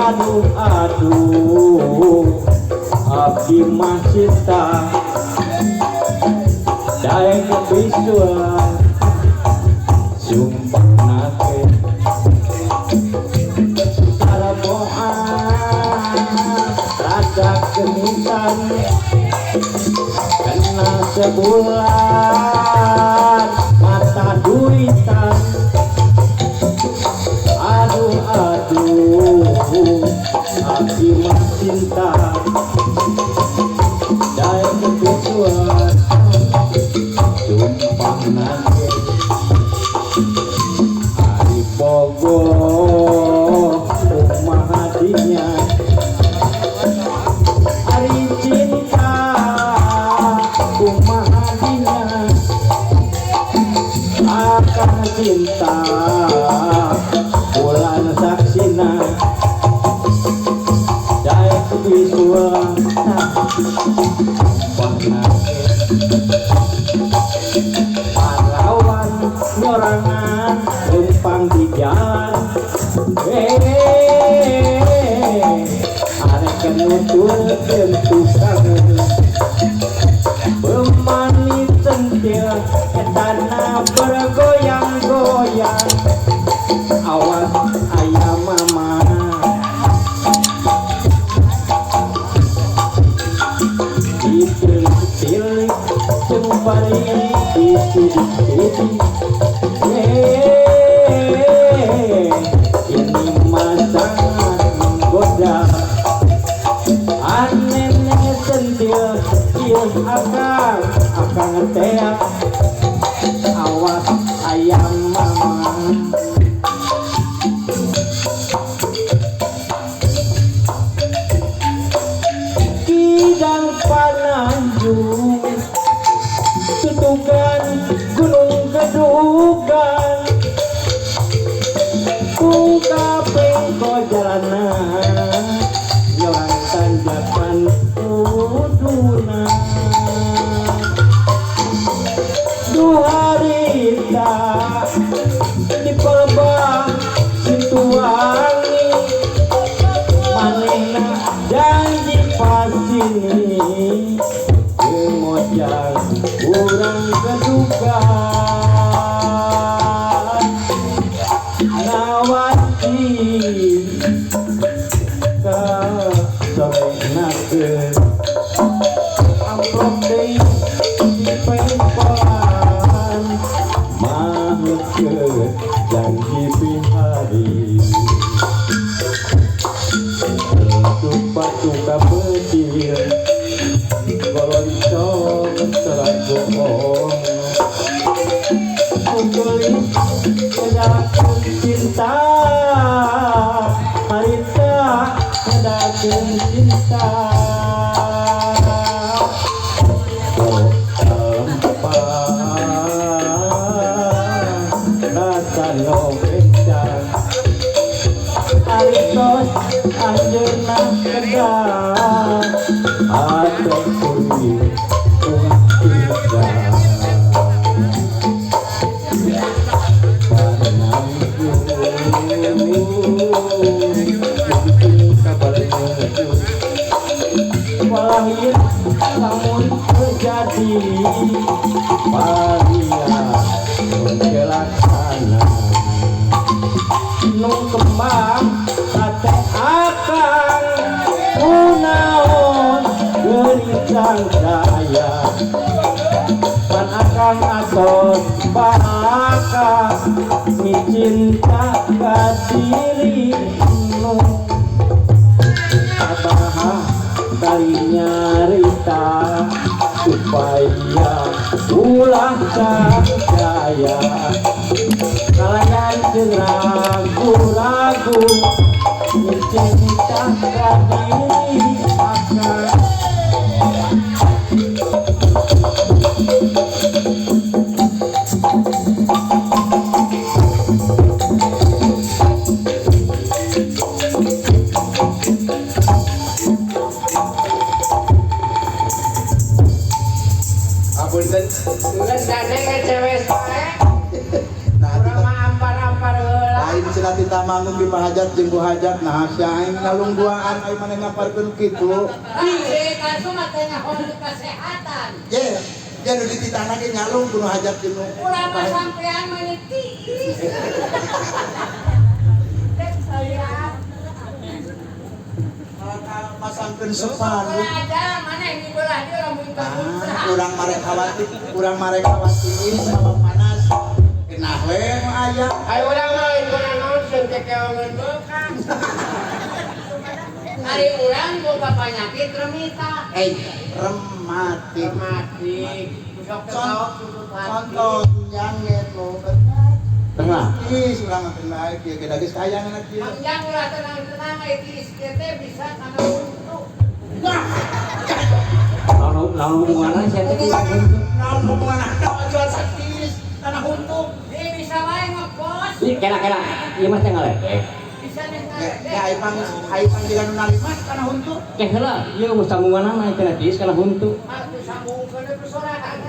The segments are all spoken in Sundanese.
Aduh aduh abdi mah cinta daek bisuan sumpah nake saraboan rada genitan kena sebulan mata duitan. Aduh aduh abdi mah cinta daek kebisuan sumpah nangis ari bogo kumaha dinya ari cinta kumaha dinya akan cinta bulan saksina daek kebisuan sumpah nangis pahlawan nyorangan numpang di jalan arek nuturkeun tukang bemani centil etana bergoyang-goyang awas ayam mama ditilik-tilik sembari disidik-sidik ini mah sangat menggoda anene sentil ieu akang akang teh awas ayam mama. Kidang pananjung tutugan gunung gedugan buka pengko jalanan nyelang tanjakan uduna duharita di pelebah Situwangi manehna janji pasini gemojang urang keduga nawati ka sorenakeun amplop deui di pengkolan maheukeun janji pihari tupak tuka bedil goloncong seragoong kukulis ngedakeun cinta harita ngedakeun cinta aritos anjeunna kedah ate kuring tidak. Paria Kelaksana Nu kembang hate akang kunaon geulis daya pan akang atos baka micinta ka diri nu sabaha kali nyarita supaya ulah caya kalayan jeung ragu-ragu micinta ka diri akang. Apunten. Geus dane ge cewek sae. Nah, Urang mah ampar-ampar heula. lain cenah tita manggung di pahajat jeung bu hajat nah sia aing nalungguaan aing maneh ngaparkeun kitu. Ih, kasu mah teh ngahon kesehatan. Ye, ye nu dititahna ge nyalung kudu hajat jeung nu. Urang mah sampean mah tiis. Teh saya. Masangkeun sepanduk. Aja maneh di belah dieu lamun bagus. Ah, urang marek khawatir sabab panas. Genah we nu aya. Ayo urang mah lain kuna naon seun kekeongeun beukang. Ari urang boga panyakit remita. Eh, rematik. Rematik. Sok Contoh yang gitu. Tengah. Ih, urang mah teu kieu ge geus kaya anak kieu. Mangjang ulah tenang-tenang aya tiis kieu teh bisa kana huntu. Naon naon hubunganna sia teh? Naon hubunganna jual saktis tanah huntu. Dia bisa wae ngepos. Ih, kena-kena. Ieu mah teh ngaledek. Bisa nih Ya, ya ai pang jiga nu nalimas kana huntu. Keh heula, ieu geus sambunganna cenah tiis kana huntu. Mah sambungkeun ku sorangan.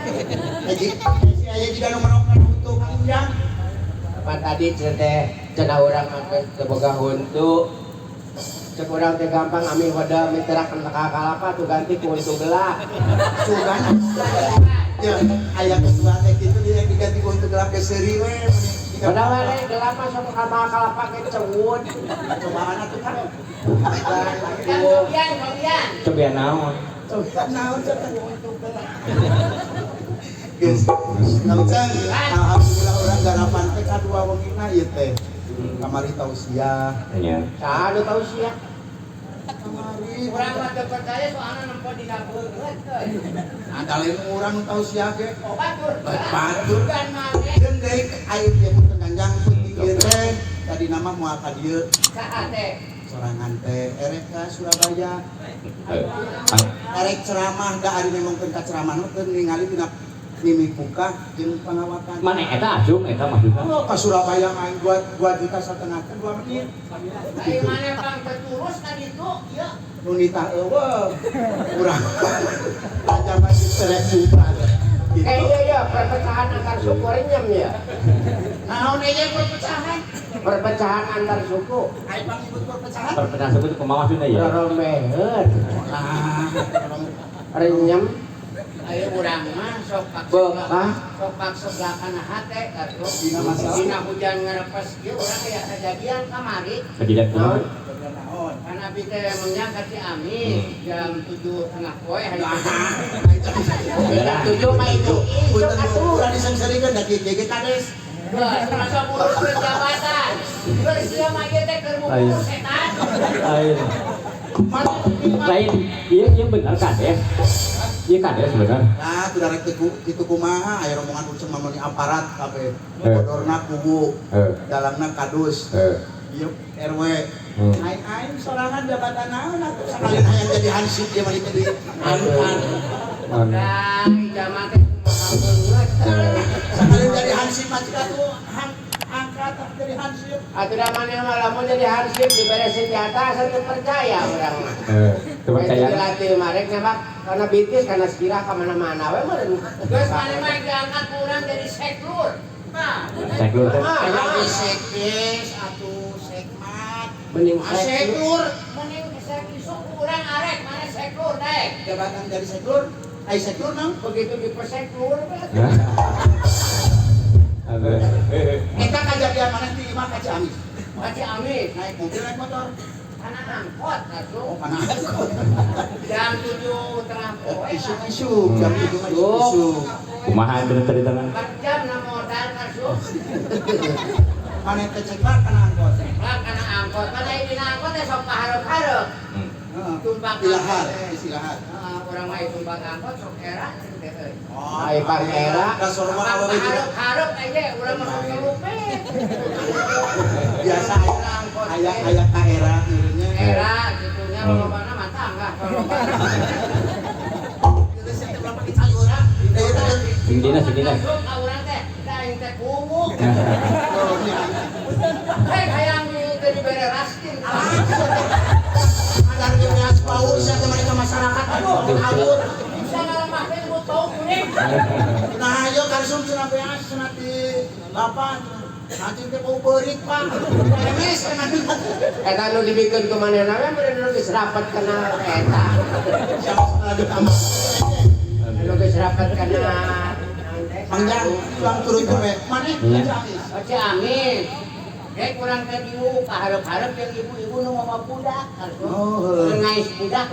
Haji, si aya jiga nu menok kana huntu panjang. Apa tadi teh cenah urang mah teu boga huntu. Cek urang teh gampang ami hoda miterakeun ka kalapa tuh ganti ku huntu gelap. Sugan. Ya, aya ketua teh kitu dia diganti ku huntu gelap ge seuri we. Padahal we gelap mah sok ka kalapa ge cewun. Cobaan atuh kan. Kan cobian, cobian. Cobian naon? Cobaan naon cenah huntu gelap. Geus. Nang alhamdulillah urang garapan teh kadua wengina ieu teh. Kamari tausiah. Nya. Saha nu tausiah? Kamari Urang mah teu percaya soalna nempo dina beungeut. ada lain urang nu tausiah ge. Oh batur. Batur. Bukan maneh. Jeung deui aing ieu mun teu ganjang peuting ieu teh tadi nama moal ka dieu Saha teh? sorangan teh erek ka Surabaya. Erek ceramah da ari memang ka ceramah nu teu ningali dina mimik muka jeung pangawakan. Mana eta asup eta maksudna? Oh, ka Surabaya main 2 juta setengah teh 2 menit. Ai maneh pang terus ka ditu ieu. Nu nitah eueuh. Urang aja masih terek juga. Gitu. Eh iya iya perpecahan antar suku renyem ya. Naon ieu perpecahan? Perpecahan antar suku. Ai pang nyebut perpecahan? Perpecahan suku itu kumaha maksudna ya? Roromeheun. Ah, Renyem. Ayo urang mah sok Bekah. Sok paksa kana hate atuh. Dina masalah. Dina hujan ngerepes ieu urang aya kajadian kamari. Kejadian kumaha? Naon? Kan abi teh mengyang ka Ciamis jam 7.30 poe hari Jam 7 mah itu. Punten urang disengsarikeun da kieu ge kades. Geus masa nguruskeun jabatan. Geus sia mah ieu teh keur ngukur setan. Lain. Lain, ieu ieu bener kades. Ieu kades bener. Nah, tuh darek teu kitu kumaha aya rombongan uceng mah meuli aparat kabeh. Bodorna kubu, dalangna kadus. Ieu RW. Aing aing sorangan jabatan naon atuh sakalian hayang jadi hansip dia mah jadi anuan. Nah, zaman teh kumaha beungeut. Sakalian jadi hansip mah cik atuh angkat jadi hansip. Atuh da maneh mah lamun jadi hansip dibere senjata asa teu percaya urang mah. Teu percaya. Dilatih mah rek nembak kana bitis kana sirah ka mana-mana we meureun. Geus maneh mah diangkat ku urang jadi seklur. Nah, Seklur teh. Aya sekdes atuh sekmat. Mending Seklur mending sek isuk ku urang arek maneh seklur daek. jabatan jadi seklur. Ai seklur naon? Begitu dipesek keluar. Eta kajadian mana di imah ka Ciamis? Ka Ciamis. Naik mobil naik motor. Kana angkot atuh. Oh, kana angkot. Jam 7:30 poe. Isuk-isuk, jam 7 isuk-isuk. Kumaha bener ceritana? Jam na modal masuk. Mana teh ceklak kana angkot? Ceklak kana angkot. Mana dina angkot teh sok pahareup-hareup. Tumpang ilahar, ilahar. Heeh, urang mah tumpang angkot sok era teh euy. Oh, ai pang era. Kasor mah awewe juga. Hareup-hareup aja urang mah sok ngelupet. Biasa aya aya ka era ieunya. Era kitunya lolobana mah tangga lolobana. Geus teh berapa dicayura? Sing dina sing dina. Masuk ka urang teh, da aing teh kuwu. Hei hayang teh dibere raskin. Adar ge beas paur sia teh mereka masyarakat aduh kabur. Bisa ngalemah teh mun bau kuning. Nah, ieu karsum cenah beas cenah di lapan. Anjing teh bau beurit, Pak. Remes cenah. Eta nu dibikeun ku manehna we meureun nu geus rapat kana eta. Siapa setelah ditambah. Nu geus rapat kana Pangjang tulang turun we. Maneh ka Ciamis. Oh, Ciamis. Kayak kurang teh diu kaharep-harep yang ibu-ibu nu mawa budak. Oh, heuh. Ngais budak.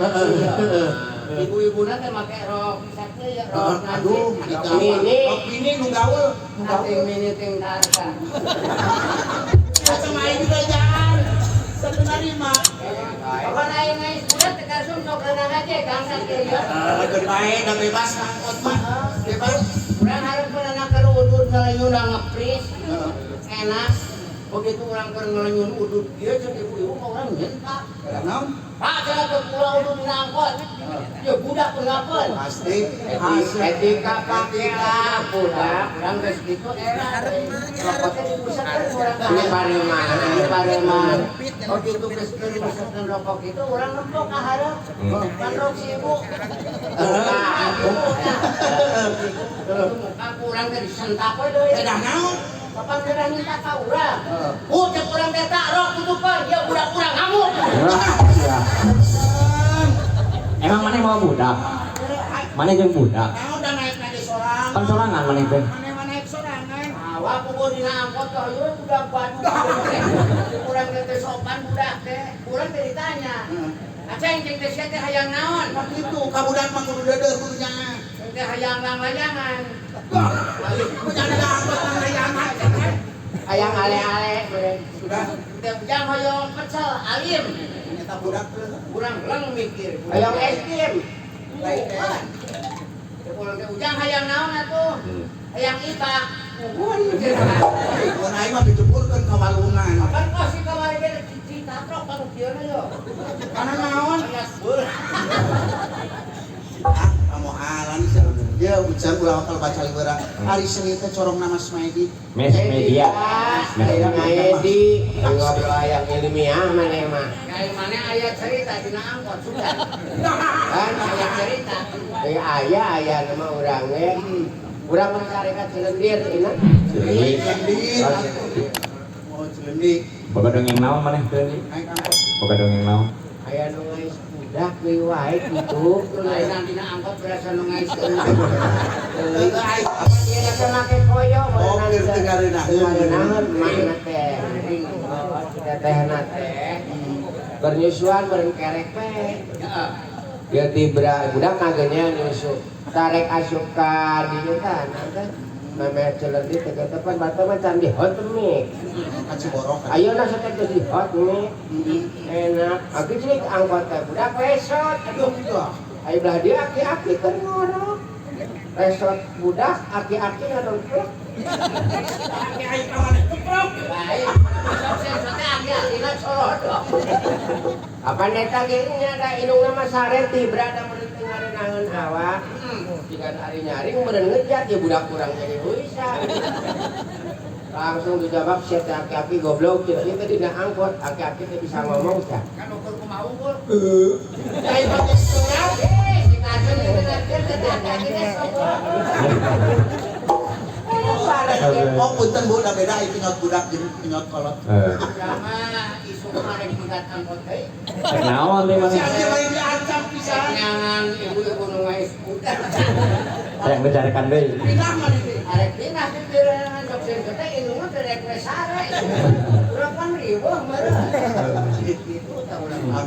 Ibu-ibuna teh make rok sakieu ya rok. Aduh, mini. Rok mini nu gaul, nu gaul. Ting mini ting tarka. Asa mah aing kerajaan. Satenarima. Kapan aing ngais budak teh karsum sok renang aja gangsa kieu ya. Keun bae da bebas angkot mah. Bebas. Urang hareup meunang keur udud ngalenyun ngepris. Enak. Begitu orang keur ngelenyun udud kieu ceuk ibu-ibu mah urang nyentak. Naon? Pak cenah teu kula udud dina angkot. Ya budak pengapeun. Pasti. Etika pake budak. Urang geus kitu era. Rokok teh dibusakeun urang. Ini pareman, ini pareman. Begitu geus keur dibusakeun rokok itu urang nempok ka hareup. Kan rok si ibu. Muka ibu. Muka ku urang teh disentak we deui. Edah naon? Bapak kira minta ka urang. Oh, cek urang teh tak rok tutupan, dia budak urang ngamuk. Ya. Emang mana mau budak? Mana jeung budak? Naon da naik na sorangan. Pan sorangan maneh teh. Maneh mah naik sorangan. Awak puguh dina angkot teh ieu budak badu. Urang teh sopan budak teh. Urang teh ditanya. Aceng jeung teh sia teh hayang naon? Pak kitu ka budak mah kudu deudeuh kudu nyaah. Teh hayang langlayangan. Punya ada angkot langlayangan. Hayang ale-ale meureun. Sudah. Teh ujang hoyong pecel alim. Nyata budak teh. Urang leng mikir. Hayang es krim. Lain teh. Teh urang teh ujang hayang naon atuh? Hayang ibak. Nuhun cenah. Mun aing mah dijeburkeun ka walungan. Kapan kok si kamari ge ditatrok ka nu kieu yo. Kana naon? Alias beul. Ah, kamoalan sih. Ya ujar ulah kalau baca liwera. Hari Senin teh corong nama Smaedi. Mes media. Maedi, ngobrol hayang ilmiah maneh mah. Kayak mana aya cerita dina angkot sudah. Kan Aya cerita. Aya aya nama urang ge. Urang mah syarikat Cilendir ina. Cilendir. Oh, Cilendir. Boga dongeng naon maneh teh? Naik angkot. Boga dongeng naon? Aya nu ngais budak deui wae kitu. Lain dina angkot berasa nu ngais. Apa dia teh make koyo Oh, keur teu ngareunahkeun. Mana teh? Oh, tetehna teh. Bernyusuan bareng kerek teh. Heeh. Dia tibra budak kagenya nyusu. Tarek asup ka dieu tah teh. Memeh Cilendir teh tepan batu mah can di hot mic. Ka Ciborok. Ayeuna sok teh geus di hot mic. Enak. Aki ceuk angkot teh budak resot. Aduh, kitu ah. Ayo belah dia aki-aki keur ngorok. Resot budak aki-aki ngadongkrok. Aki aing ka maneh keprok. Baik. Sok sensor teh aki-akina colodok. Apa neta ge nya da indungna mah sare tibra da meureun teu ngareunangeun awak. Jika hari nyaring meureun ngejat ya budak kurang jadi huisa. Langsung dijawab sia teh aki-aki goblok cenah ieu teh dina angkot aki-aki teh bisa ngomong sia. Kan ukur kumaha unggul. Aing mah geus surat. Eh, si kacung itu teh aki-aki teh sobrok. Oh punten Bu, da beda ieu pinyot budak jeung pinyot kolot. Urang mah isuk mah rek megat angkot deui. Rek naon teh maneh? Si anjeun lain diancam pisan. Nyangan ibu-ibu nu ngais budak. Hayang dicarekan deui. Pindah mah di dieu. Arek pindah di pirangan sok sieun teh indungna teh rek we sare. Urang pan riweuh meureun. Kitu tah urang mah.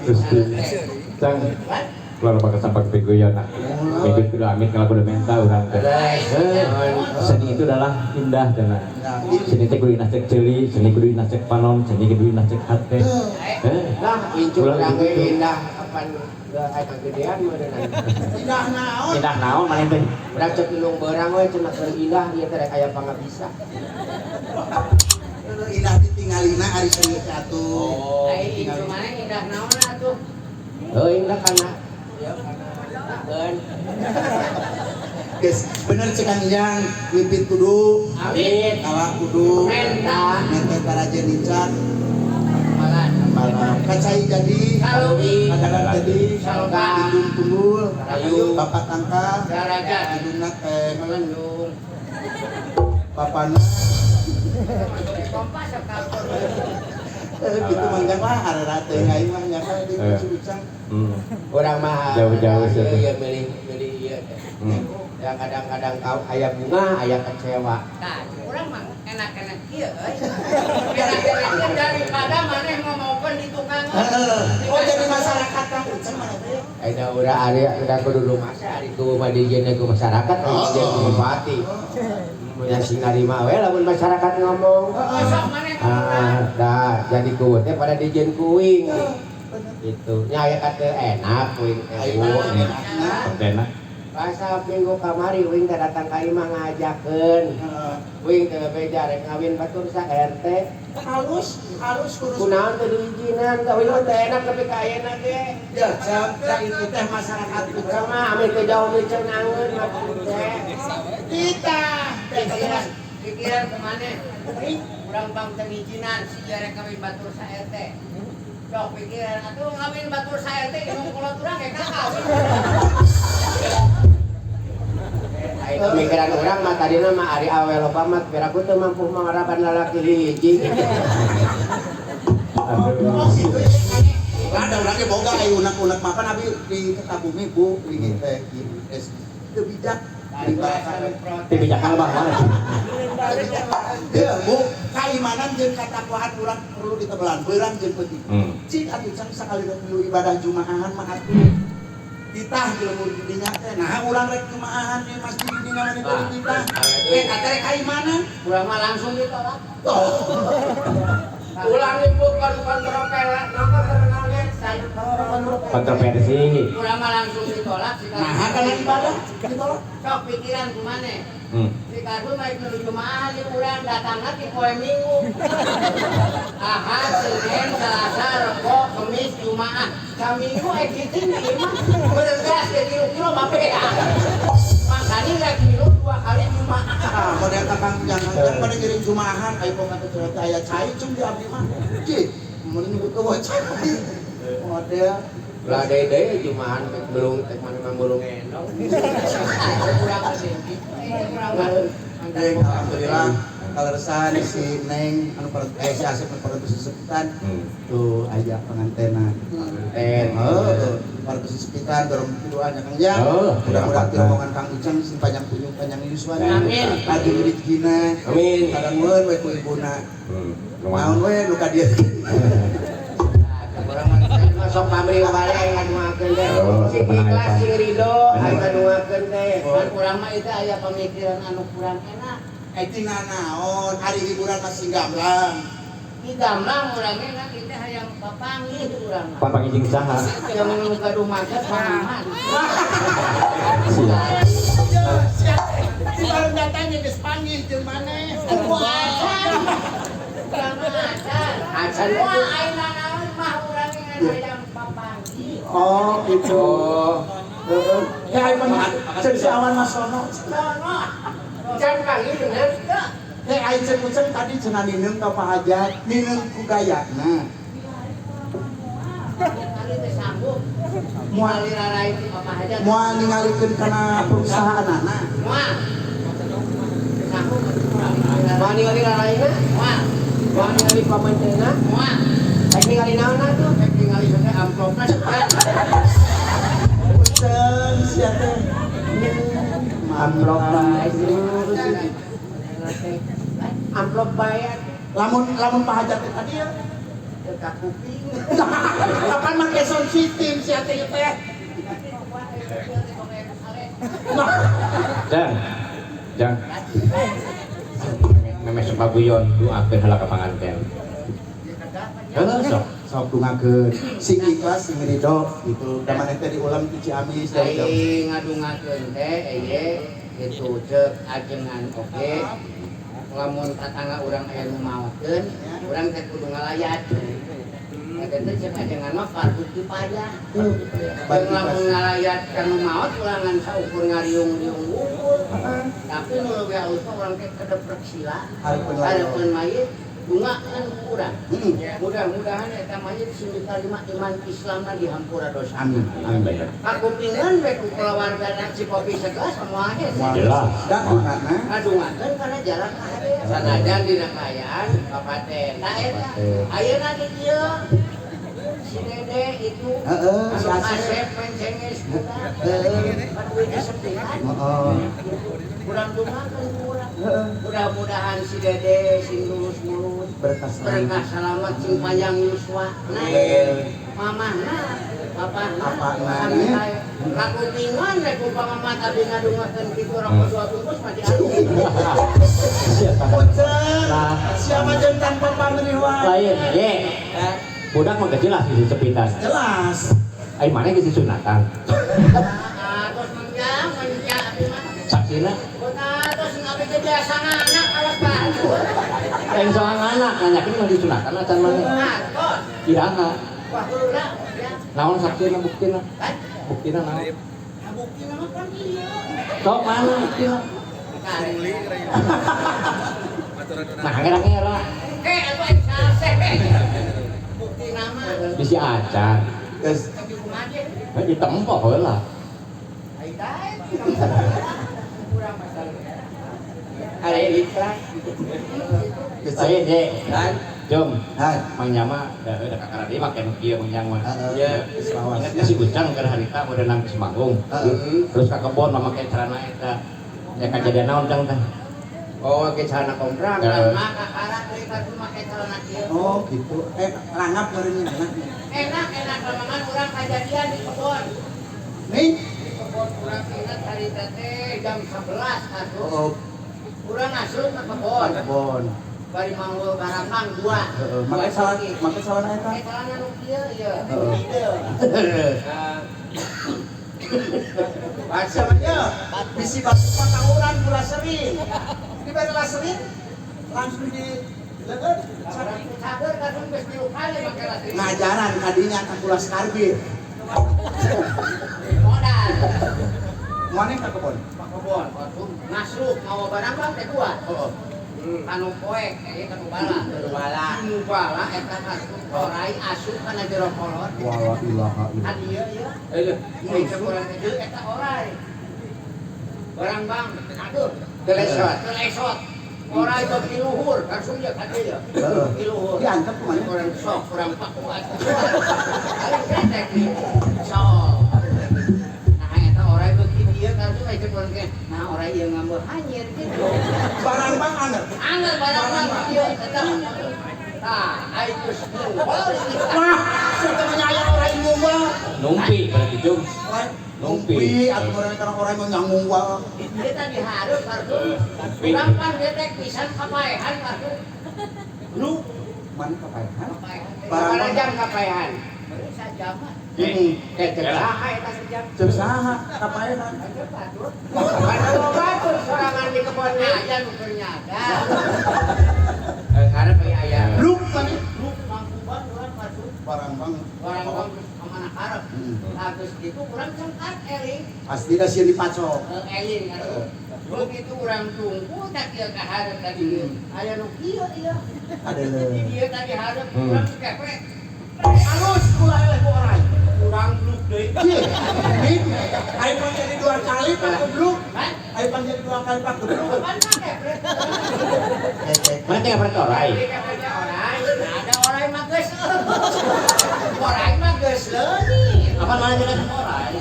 Cang keluar pakai sampai kepegoyan nah. Minggu kudu amit kalau kudu menta urang teh. Seni itu adalah indah cenah. Seni teh kudu indah cek ceuli, seni kudu indah cek panon, seni kudu indah cek hate. Nah, incu urang ge indah kapan aya kagedean meureun. Indah naon? Indah naon maneh teh? Urang cek indung beurang we cenah keur indah ieu teh rek aya pangabisa. Indah ditinggalina ari seni teh atuh. Ai incu maneh indah naon atuh? Heuh indah kana ya kana takeun. Geus bener cek Kang Ijang, mipit kudu, Amit. kalah kudu, Menta. menta taraje nincak, Malan. malam kacai jadi, Salubi. kadagan jadi, Saloka. hidung tunggul, Rayu. bapak tangka, Darajat. hidungna teh Melendung. bapana. Masuk di kompas kantor. Gitu manjang lah arera teh aing mah nya ka di Ucang. Urang mah jauh-jauh sih. Ieu milih milih ieu teh. Ya kadang-kadang kau aya bunga, aya kecewa. Tah, urang mah enak-enak kieu euy. Enak-enak kieu daripada maneh ngomongkeun di tukang. Oh jadi masyarakat Kang Ucang mah teh. Ada urang ari urang kudu rumasa ari ku mah dijieun ku masyarakat, dijieun ku bupati. Nya sing narima we lamun masyarakat ngomong. Sok maneh Ah, dah jadi ku teh pada dijieun ku uing. Gitu. Nya aya kate enak uing teh. Enak. Asa minggu kamari uing teh datang ka imah ngajakeun. Uing teh beja rek ngawin batur sa RT. Halus, halus kudu. Kunaon teh diizinan ka uing teh enak tapi ka ayeuna ge. Ya, cek itu teh masyarakat Urang mah ame teh jauh micen angeun maksud teh. Kita pikiran pikiran kemana? Urang bang teu ngijinan si rek ngawin batur sa RT. Sok pikiran atuh ngawin batur sa RT indung kolot urang ge kakawin. Ai pemikiran urang mah tadina mah ari awe loba mah piraku teu mampu mangaraban lalaki hiji. Oh gitu ya. Ada urang ge boga aya unek-unek mapan abi di Ketabumi Bu wingi teh geus teu bijak Teu bijak mah mana. Ya Bu, kaimanan jeung katakwaan urang perlu ditebelan, beurang jeung peuting. Cik atuh cang sakali rek milu ibadah jumaahan mah atuh. Titah di lembur di dinya teh. Nah, urang rek jumaahan di masjid di dinya mah teh titah. Teh rek kaimanan, urang mah langsung ditolak. Ulang ibu kontroversi. Urang mah langsung ditolak si Nah, karena ibadah ditolak. Sok pikiran kumane. Si kardun mah menuju jumaahan di urang datangna ti poe Minggu. Ahad, Senin, Selasa, Rebo, Kamis, Jumaah. Saminggu exiting di imah bergas ke kilo-kilo mapea. Makanya rek milu 2 kali Jumaah. Model kakang jangan pada ngiring Jumaahan ayo kok kata curhat aya cai cung di abdi mah. Ki, mun nyebut eueuh cai. Model lah deui Jumaahan belum teh mana mah belum endong. Kurang Neng, alhamdulillah kaleresan si Neng anu si Asep anu parantos sesepitan tuh aya pengantenan. Penganten. Heeh, parantos sesepitan dorong piduan nya Kang Jang. Mudah-mudahan rombongan Kang Ujang sing panjang kunjung panjang yuswa. Amin. Lagi rezekina. Amin. Kadangueun we ku ibuna. Naon we nu ka dieu. Sok pamrih balik aing ngaduakeun teh. Sing ikhlas sing ridho aing ngaduakeun teh. Kan urang mah itu aya pemikiran anu kurang enak. Tina naon ari hiburan masih gamblang. Di gamblang urang ge kan ieu teh hayang papanggih urang mah. Papanggih jeung saha? Jeung nu gaduh maget mah. Siap. Di bareng datang geus panggih jeung maneh. Acan. Urang mah acan. Acan. Wah aing naon mah urang ge ngan hayang papanggih. Oh gitu. Heeh. Ya aing mah ceuk si Awan Mas Sono. Sono. Can panggih bener. Hei aing ceuk uceng tadi cenah nineung ka Pak Hajat, nineung ku gayana. Kali teh sanggup. Moal lirarai ti Pak Hajat. Moal ningalikeun kana perusahaanana. Moal. Sanggup urang lirarai. Moal ningali raraina? Moal. Moal ningali pamanteuna? Moal. Rek ningali naon atuh? Rek ningali teh amplopna sepan. Uceng sia teh. Amplop bae. Amplop bae atuh. Lamun lamun Pak Hajat teh tadi ya. Teu ka kuping. Kapan make sound system sia teh teh? Jang. Jang. Memeh sepaguyon doakeun heula ka panganten. Heuh sok. Sok dungakeun. Sing ikhlas sing ridho gitu. Da maneh teh diulam ti Ciamis dari jauh. Ai ngadungakeun teh eye gitu ceuk ajengan oge. Lamun tatangga urang aya nu maotkeun, urang teh kudu ngalayat. Eta teh ceuk ajengan mah fardu kifayah. Jeung lamun ngalayat ka nu maot ulah ngan saukur ngariung-riung wungkul. Tapi nu leuwih alus mah urang teh kedeprek sila. Hareupeun mayit dungakeun ku urang. Mudah-mudahan eta mayit sing ditarima iman Islamna dihampura dosa. Amin. Amin bayar. Kakupingan we ku kulawargana Cikopi segelas moal hese. Jelas. Da dungana Ngadungakeun kana jalan ka hade. Sanajan dina kaayaan kapaten. Tah eta ayeuna di dieu si Dede itu heeh si anu Asep. Asep mencenges budak. Heeh. Kan duit kesepian. Heeh. Kurang dungakeun ku urang. Heeh. Mudah-mudahan si Dede sing lulus-lulus Berkah selamat. berkah selamat sing panjang yuswa. Nah, Heeh. mamahna, bapahna, Bapakna, sami ya. kae. Kakupingan rek umpama mah abi ngadungakeun kitu rokok dua bungkus mah diambil. Uceng, siapa jeung tanpa pamrih wae. Lain, ye. Budak mah jelas isi sepitan. Jelas. Ai mana geus sunatan. Ah, tos menjang, menjang abi mah. Saksina Tos abi teh biasa anak awas batur. lain soal anak nanyakeun mah disunatan acan mana. Nah, tos. Iraha. Wah, heula ya. Naon saksina buktina? Kan? Buktina naon? Nah, buktina mah kan ieu. Sok mana buktina? Nah, ngera-ngera. Eh, atuh aing saseh. Buktina mah Bisi acan. Geus tapi kumaha ge? Heuh ditempo heula. Ai daek. Kurang masalah. Are ikhlas. geus. Lain ye. Kan? Jom, Hai. Mang Nyama da da kakara deui make nu kieu Mang Nyama. Heeh. Ya. Geus lawas. Ingat ka si Ucang keur harita meunang ke Semanggung. Heeh. Terus ka kebon mah make celana eta. Ya kajadian naon Cang teh? Oh, ke celana komprang. Heeh. Mah kakara deui kartu make celana kieu. Oh gitu. Langap meureun enak. Enak enak lamangan urang kajadian di kebon. Nih. Di kebon urang ingat harita teh jam 11 asup. Oh, Urang asup ke kebon. kebon. Bari manggul barangkang dua. Heeh, make salah, make celana eta. Make celana nu kieu ieu. Heeh. Baca Ya, bisi batu patauran gula sering. Diberi laserin langsung di leungeun. Urang cager kadung geus tilu kali make laserin. Ngajaran kadinya ka kulas karbit. Modal. Mana ka kebon? Ka kebon, ngasup mawa barangkang teh dua. Heeh. Kanu poek ieu kanu bala. Kanu bala. Kanu bala eta asup orai asup kana jero kolot. Wala ilaha illallah. Kan ieu ieu. Aduh, Mun cek urang teh deui eta orai. Barang bang, aduh, telesot. telesot. Orai beuki luhur, langsung ye ka dieu. Heeh. Beuki luhur. Diantep kumaha? Urang sok, urang pakuat. Aing ketek ieu. Sok. Nah eta orai beuki dieu langsung aya cek urang teh. Nah orai ieu ngambil hanyir gitu. Barang bang anger. Angger barang bang ieu eta. Tah, aing geus ngumpul. Wah, sateunya aya orai ngumpul. Numpi berarti Jum. Numpi atuh meureun kana orai mah ngumpul. Kita dihareup kartu. Urang pan getek pisan kapaehan kartu. Lu mana kapaehan? Kapaehan. Barang Sabaraha jam kapaehan? Baru sajam mah. Heeh. Kayak cek saha eta sejam. Cek saha kapaehan? Aja batur. Mana batur sorangan di kebon aya nu keur nyaga. Karena aya aya. Lu mana? Lu mangkuban urang kartu. Barang bang. Barang bang geus ka mana karep. Tah geus kitu urang cengkat eling. Pasti dah sieun dipacok. Eling kartu. Begitu urang tunggu tak kieu ka hareup tadi. Aya nu kieu ieu. Adeuleuh. Di dieu tadi hareup urang kepe. Halus ulah eleh ku orai. Urang bluk deui. Cih, Min, ayo pang jadi dua kali pak gebluk. Hah? Ayo pang jadi dua kali pak gebluk. Apaan make, Bre? Kepe. kepret orai. Dikepretnya orai. Ada orai mah geus. Orai mah geus leungit. Apa mana jeung orai?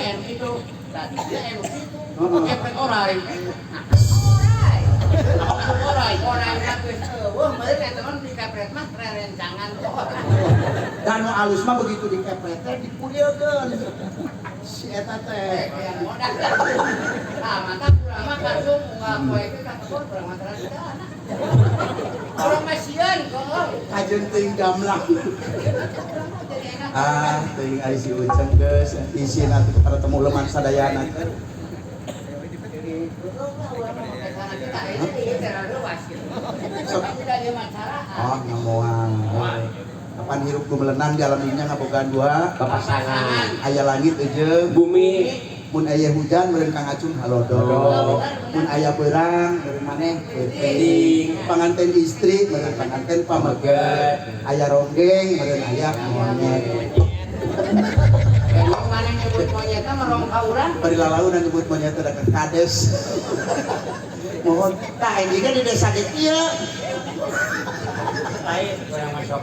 M itu tadinya M itu. Heeh. Kepret orai. Orai. Apa orai? Orai mah geus eueuh meureun eta mah dikepret mah rerencangan orai. Dan nu alus mah begitu dikepret teh dipuliekeun. Si eta teh. Yang modal. Nah, mantap urang mah langsung unggal poe teh ka kebon urang mah tara anak. Urang mah sieun kok. Kajeun teuing gamlang. Urang mah jadi enak. Ah, teuing ari si Uceng geus isin atuh para temu leman sadayana teh. Jadi urang mah make sana kita ini ieu teh reuas gitu. Sok. Tapi da ieu mah caraan. Oh, ngamoan. Kapan hirup gumelenang di alam dunya ngabogaan dua Papasangan. Aya langit jeung Bumi. Mun aya hujan meureun Kang Acung halodo. Mun aya beurang meureun maneh peuting. Panganten istri meureun panganten pameget. Aya ronggeng meureun aya monyet. Emang maneh nyebut monyetna mah rong ka urang. Bari lalaunan nyebut monyet teh da kades. Mohon tah ini kan di desa ge kieu. Lain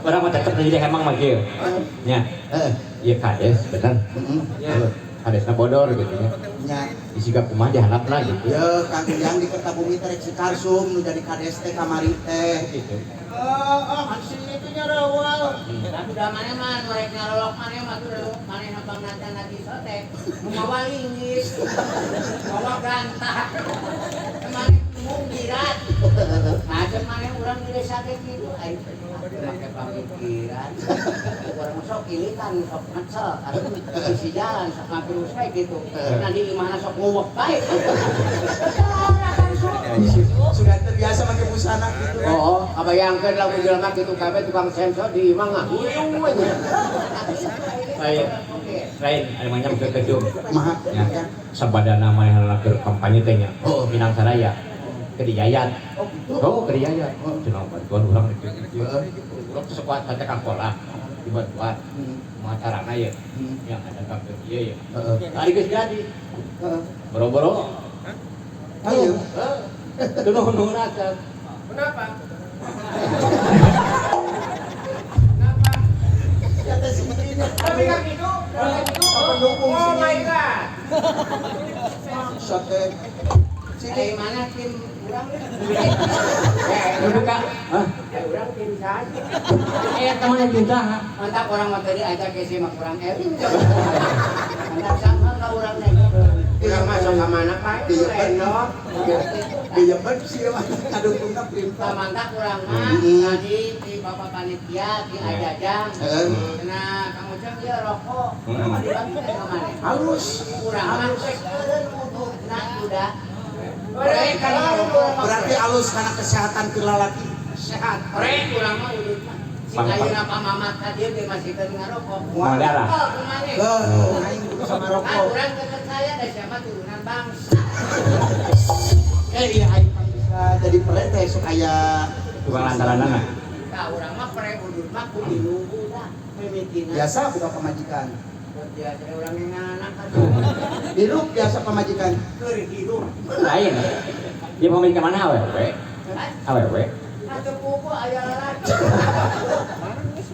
urang mah tetep jadi emang mah kieu. Nya. Heeh. Ieu kades bener. Heeh. Kadesna bodor gitu nya. Nya. Isi gak kumaha dihandapna gitu. Ye, Kang Ujang di Kertabumi teh rek si Karsum nu jadi kades teh kamari teh. Gitu. Heeh, hasil itu nya reueul. Tapi da maneh mah nu rek ngarolok maneh mah tuh maneh nopang natan lagi sote. Mawa linggis. Mawa gantah. Maneh munggirat. Macam maneh urang di desa teh kitu aing make pamikiran. Urang mah sok ilitan sok ngecel atuh sisi jalan sok ngapirus we gitu. Nah di imahna sok nguwek bae. Sudah terbiasa make busana gitu. Oh, kabayangkeun lamun jelema kitu kabeh tukang sensor di imah ngahuyung we. Lain. Lain anu mah nyam kekecup. Maha. Ya. Sabadana manehna keur kampanye teh nya. Oh. Minang Saraya. Ke Dijayat. Oh, gitu. Oh, ke Dijayat. Oh. Cenah bantuan urang kieu. Heeh. Urang sekuat baca ka sekolah. Dibantuan. Kumaha carana ye? Yang ada ka ieu ye. Heeh. Tadi geus jadi. Heeh. Boro-boro. Ayo. Heeh. Teu nuhun acan. Kenapa? Kenapa? Ya teh si ini. Tapi kan itu, Pendukung oh sini. my god. Maksud teh. Sini. Dari mana tim urang? Duduk ka. Hah? Ya urang tim saha? Teman yang cinta. Mantap orang mah tadi ajak ke si mah kurang eling. Mantap sama ka urang teh. Urang masuk ka mana Pak? Iya, Endok. Iya kan sih mah ngadukungna perintah. Mantap urang mah tadi di bapak panitia di Ajajang. Heeh. Nah, Kang Ujang ieu rokok. Dibagi teh ka maneh? Halus. Urang mah geus eureun ududna udah. Berarti halus karena kesehatan keur lalaki. Sehat. Pre urang mah udud mah. Si ayeuna pamamat ka dieu ge masih keur ngarokok. Moal darah. Oh, kumaha? Heuh, aing kudu sama Kan rokok. urang kepercaya da siapa turunan bangsa. Eh iya aing mah bisa jadi pre teh sok aya Tukang lantaranana. Tah urang mah pre udud mah kudu nunggu dah mimitina. Biasa buka pamajikan. Biasa urang yang anak kan. Hirup biasa pamajikan. Keur hirup. Lain. Ieu pamajikan mana awewe? Awewe. Atuh pupu aya lalaki.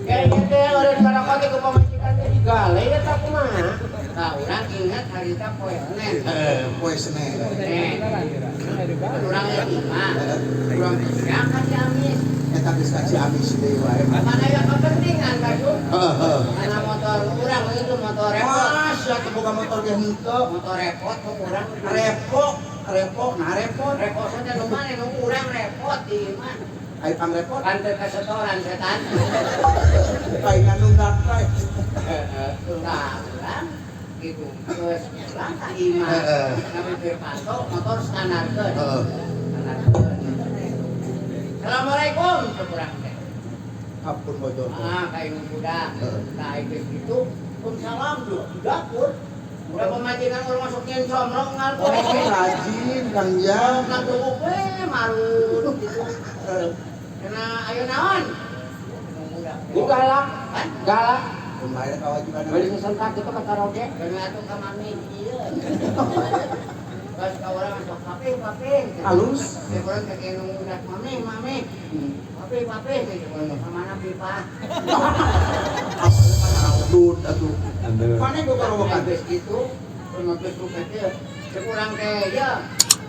Kayaknya teh urang ngarokok teh ku pamajikan teh digale eta kumaha? Tah urang ingat harita poe Senin. Heeh, poe Senin. Urang aya imah. Urang siang ka Ciamis. Eta geus ka Ciamis deui wae. Mana aya kepentingan ka Su? Heeh, heeh. Karena motor urang itu motor repot. Mas, ya teu boga motor ge henteu. Motor repot kok urang Repot, repot, nah repot. repot teh nu mana nu urang repot di imah. Ai pangrepot. Kan teu kasetoran setan. Paingan nunggak wae. Tah urang gitu. Geus pulang ka imah. Heeh. Ngambil panto motor standarkeun. Heeh. Standarkeun. Assalamualaikum cek urang teh. Ampun bojor. Ah, ka indung budak. Heeh. Tah geus kitu, salam di dapur. Udah pemajikan orang masuk comrong ngalpo. Oh, rajin Kang Jang. Nang we marut gitu. Kena ayo naon? Ini galak, Kan? galak. Kumaha kewajiban. Beli sesentak itu ka karaoke. Kena atuh ka mami ieu. Pas ka urang sok papih-papih. Halus. Cek urang teh nu ngudak mame-mame. Papih-papih cek urang ka mana pipa. Udud atuh. Mana gua karowokan geus kitu, geus ku teh. Cek urang teh ya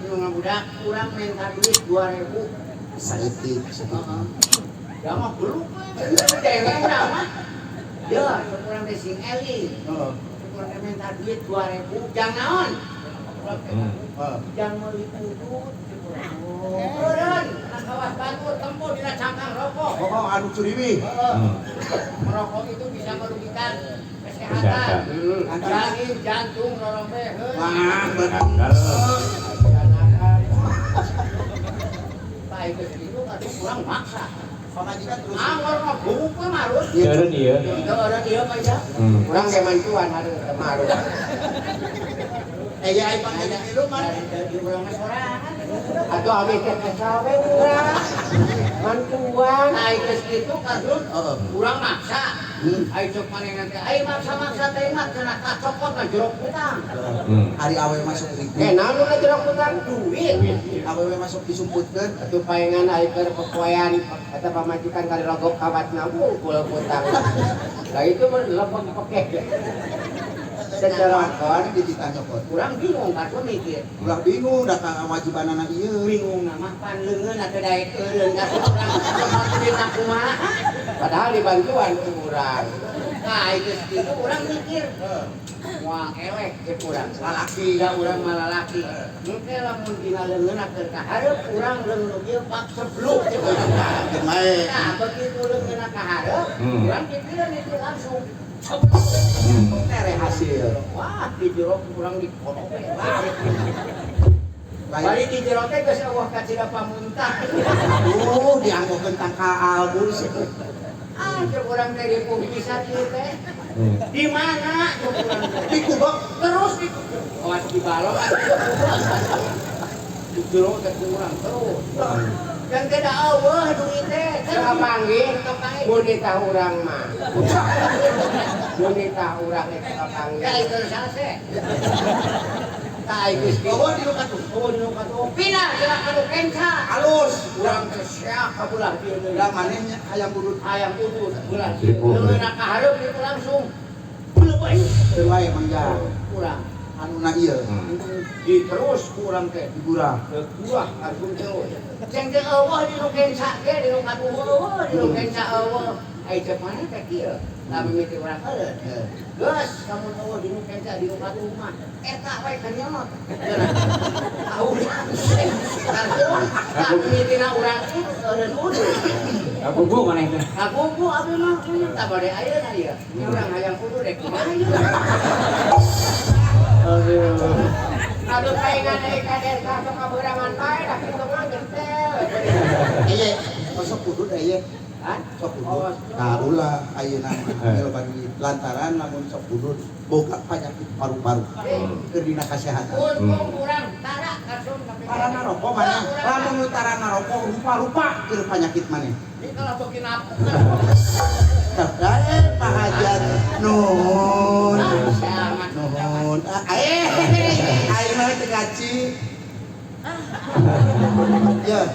nu ngabudak urang minta duit 2000. Saeutik. Heeh. Da mah beluk we. Dewek urang mah. Ya, cek urang teh sing eling. Heeh. Cek urang teh minta duit 2000 jang naon? Heeh. Jang meuli udud cek urang. Eureun, kana kawas batur tempo dina cangkang rokok. Oh, anu curiwi. Heeh. Merokok itu bisa merugikan kesehatan. Angin, jantung, rorombe, heuh. Wah, bener. Baik geus kitu atuh kurang maksa. Pamajikan terus. Angor mah bubuk we marus. Eureun ieu. Eureun ieu mah ya. Urang ge mantuan hareuh teu marus. Eh ya ai panggilan milu mah. Di urang mah sorangan. Atuh abi teh kesal we urang. Mantuan ai geus kitu kardun urang maksa. Ai cok manehna teh ai maksa-maksa teh mah cenah kacokot na jeruk hutang. Ari awewe masuk ribu. Eh naon nu jeruk hutang duit. Awewe masuk disumputkeun. Atuh paengan ai keur popoean eta pamajikan kali rogok kawatna wungkul hutang. Lah itu mah lepek pekeh. Secara kon dititah nyokot. Urang bingung kartu mikir. Ulah bingung da kawajibanana ieu. Bingung mah pan leungeun atuh daek eureun ka urang nyokot duit kumaha. Padahal dibantuan ku urang. Nah, geus kitu urang mikir. Moal elek cek urang. Lalaki da urang mah lalaki. Engke lamun dina leungeun keur ka hareup urang leungeun ieu pak sebluk cek urang. Nah, begitu leungeun ka hareup, urang pikiran itu langsung. Tere hasil. Wah, di jero kurang di kono we. Bari di jero teh geus eueuh kacida pamuntah. Aduh, dianggokeun tangka album. Ah, cek urang teh ripuh pisan ieu teh. Di mana cek urang teh? Di kubok terus di kubok. Awas di balok atuh. Di jero teh kurang terus. Dan tidak eueuh duit teh. Teu panggih mun nitah urang mah. Mun nitah urang eta kapanggih. Ka ieu sase. Ka ieu geus eueuh di nu katuh. Eueuh di nu katuh. Pindah cenah ka nu kenca. Halus. Urang teh sia ka belah dieu deui. Da maneh hayang udud. Hayang udud belah dieu. Leungeunna ka hareup itu langsung. Beleuh bae. Teu wae mangga. Urang anuna ieu. Di terus ku urang teh digurah. Gurah langsung terus. Ceng teh eueuh di nu kenca ge di nu katuh eueuh di nu kenca eueuh. Ai cek mana teh kieu? Lah mimiti urang heureun. Geus lamun eueuh di nu kenca di nu katuh mah eta we kanyot. Ah urang. Tah mimitina urang eureun udud. Kagugu maneh teh. Kagugu abdi mah tah bade ayeuna ieu. Urang hayang udud rek kumaha ieu. Aduh. Aduh paengan deui kader ka sok kaberangan bae da kitu mah gentel. Ieu sok udud ieu. Hah? Sok udud. Nah ulah ayeuna mah loba duit lantaran lamun sok udud boga penyakit paru-paru. Keur dina kasehatan. Untung urang tara karsum tara ngarokok maneh. Lamun nu tara ngarokok rupa-rupa keur penyakit maneh. Ini kalau toki napuk. Eh Pak Hajat nuhun. Nuhun. Aing mah teu ngaci. Ya.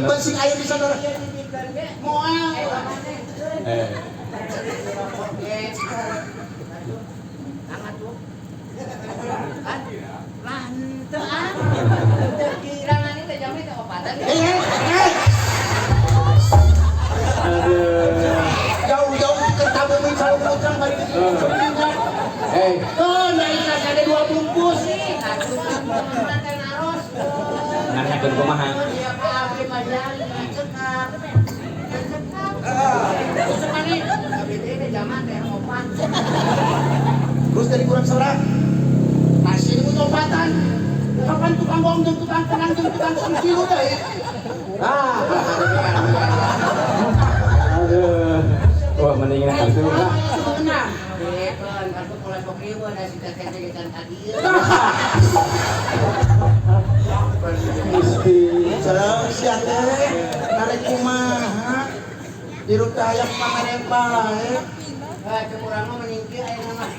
Bensing air di sana. Moal. Tangan tuh. Kan? Lah henteu ah. Teu kirangan teh jami teh opatan. Jauh-jauh ke tabung calon utang bari. Eh, oh, naik ada 2 bungkus sih. Atuh mah teh naros. Nanyakeun kumaha? Iya Pak abdi mah cekap. Cekap. Terus maneh abdi teh zaman teh opat. Terus dari kurang seorang. Masih disebut opatan. Kapan tukang bohong jeung tukang tenang jeung tukang sangsilu deui. Ah, aduh. Wah, mendingan kartu lah. Keun kartu pola sok riweuh da si teteh ge can ka dieu. Gusti. Salam sia teh. Narek kumaha? Hirup teh hayang pamere bae. Heh, cek urang mah mending kieu ayeuna mah.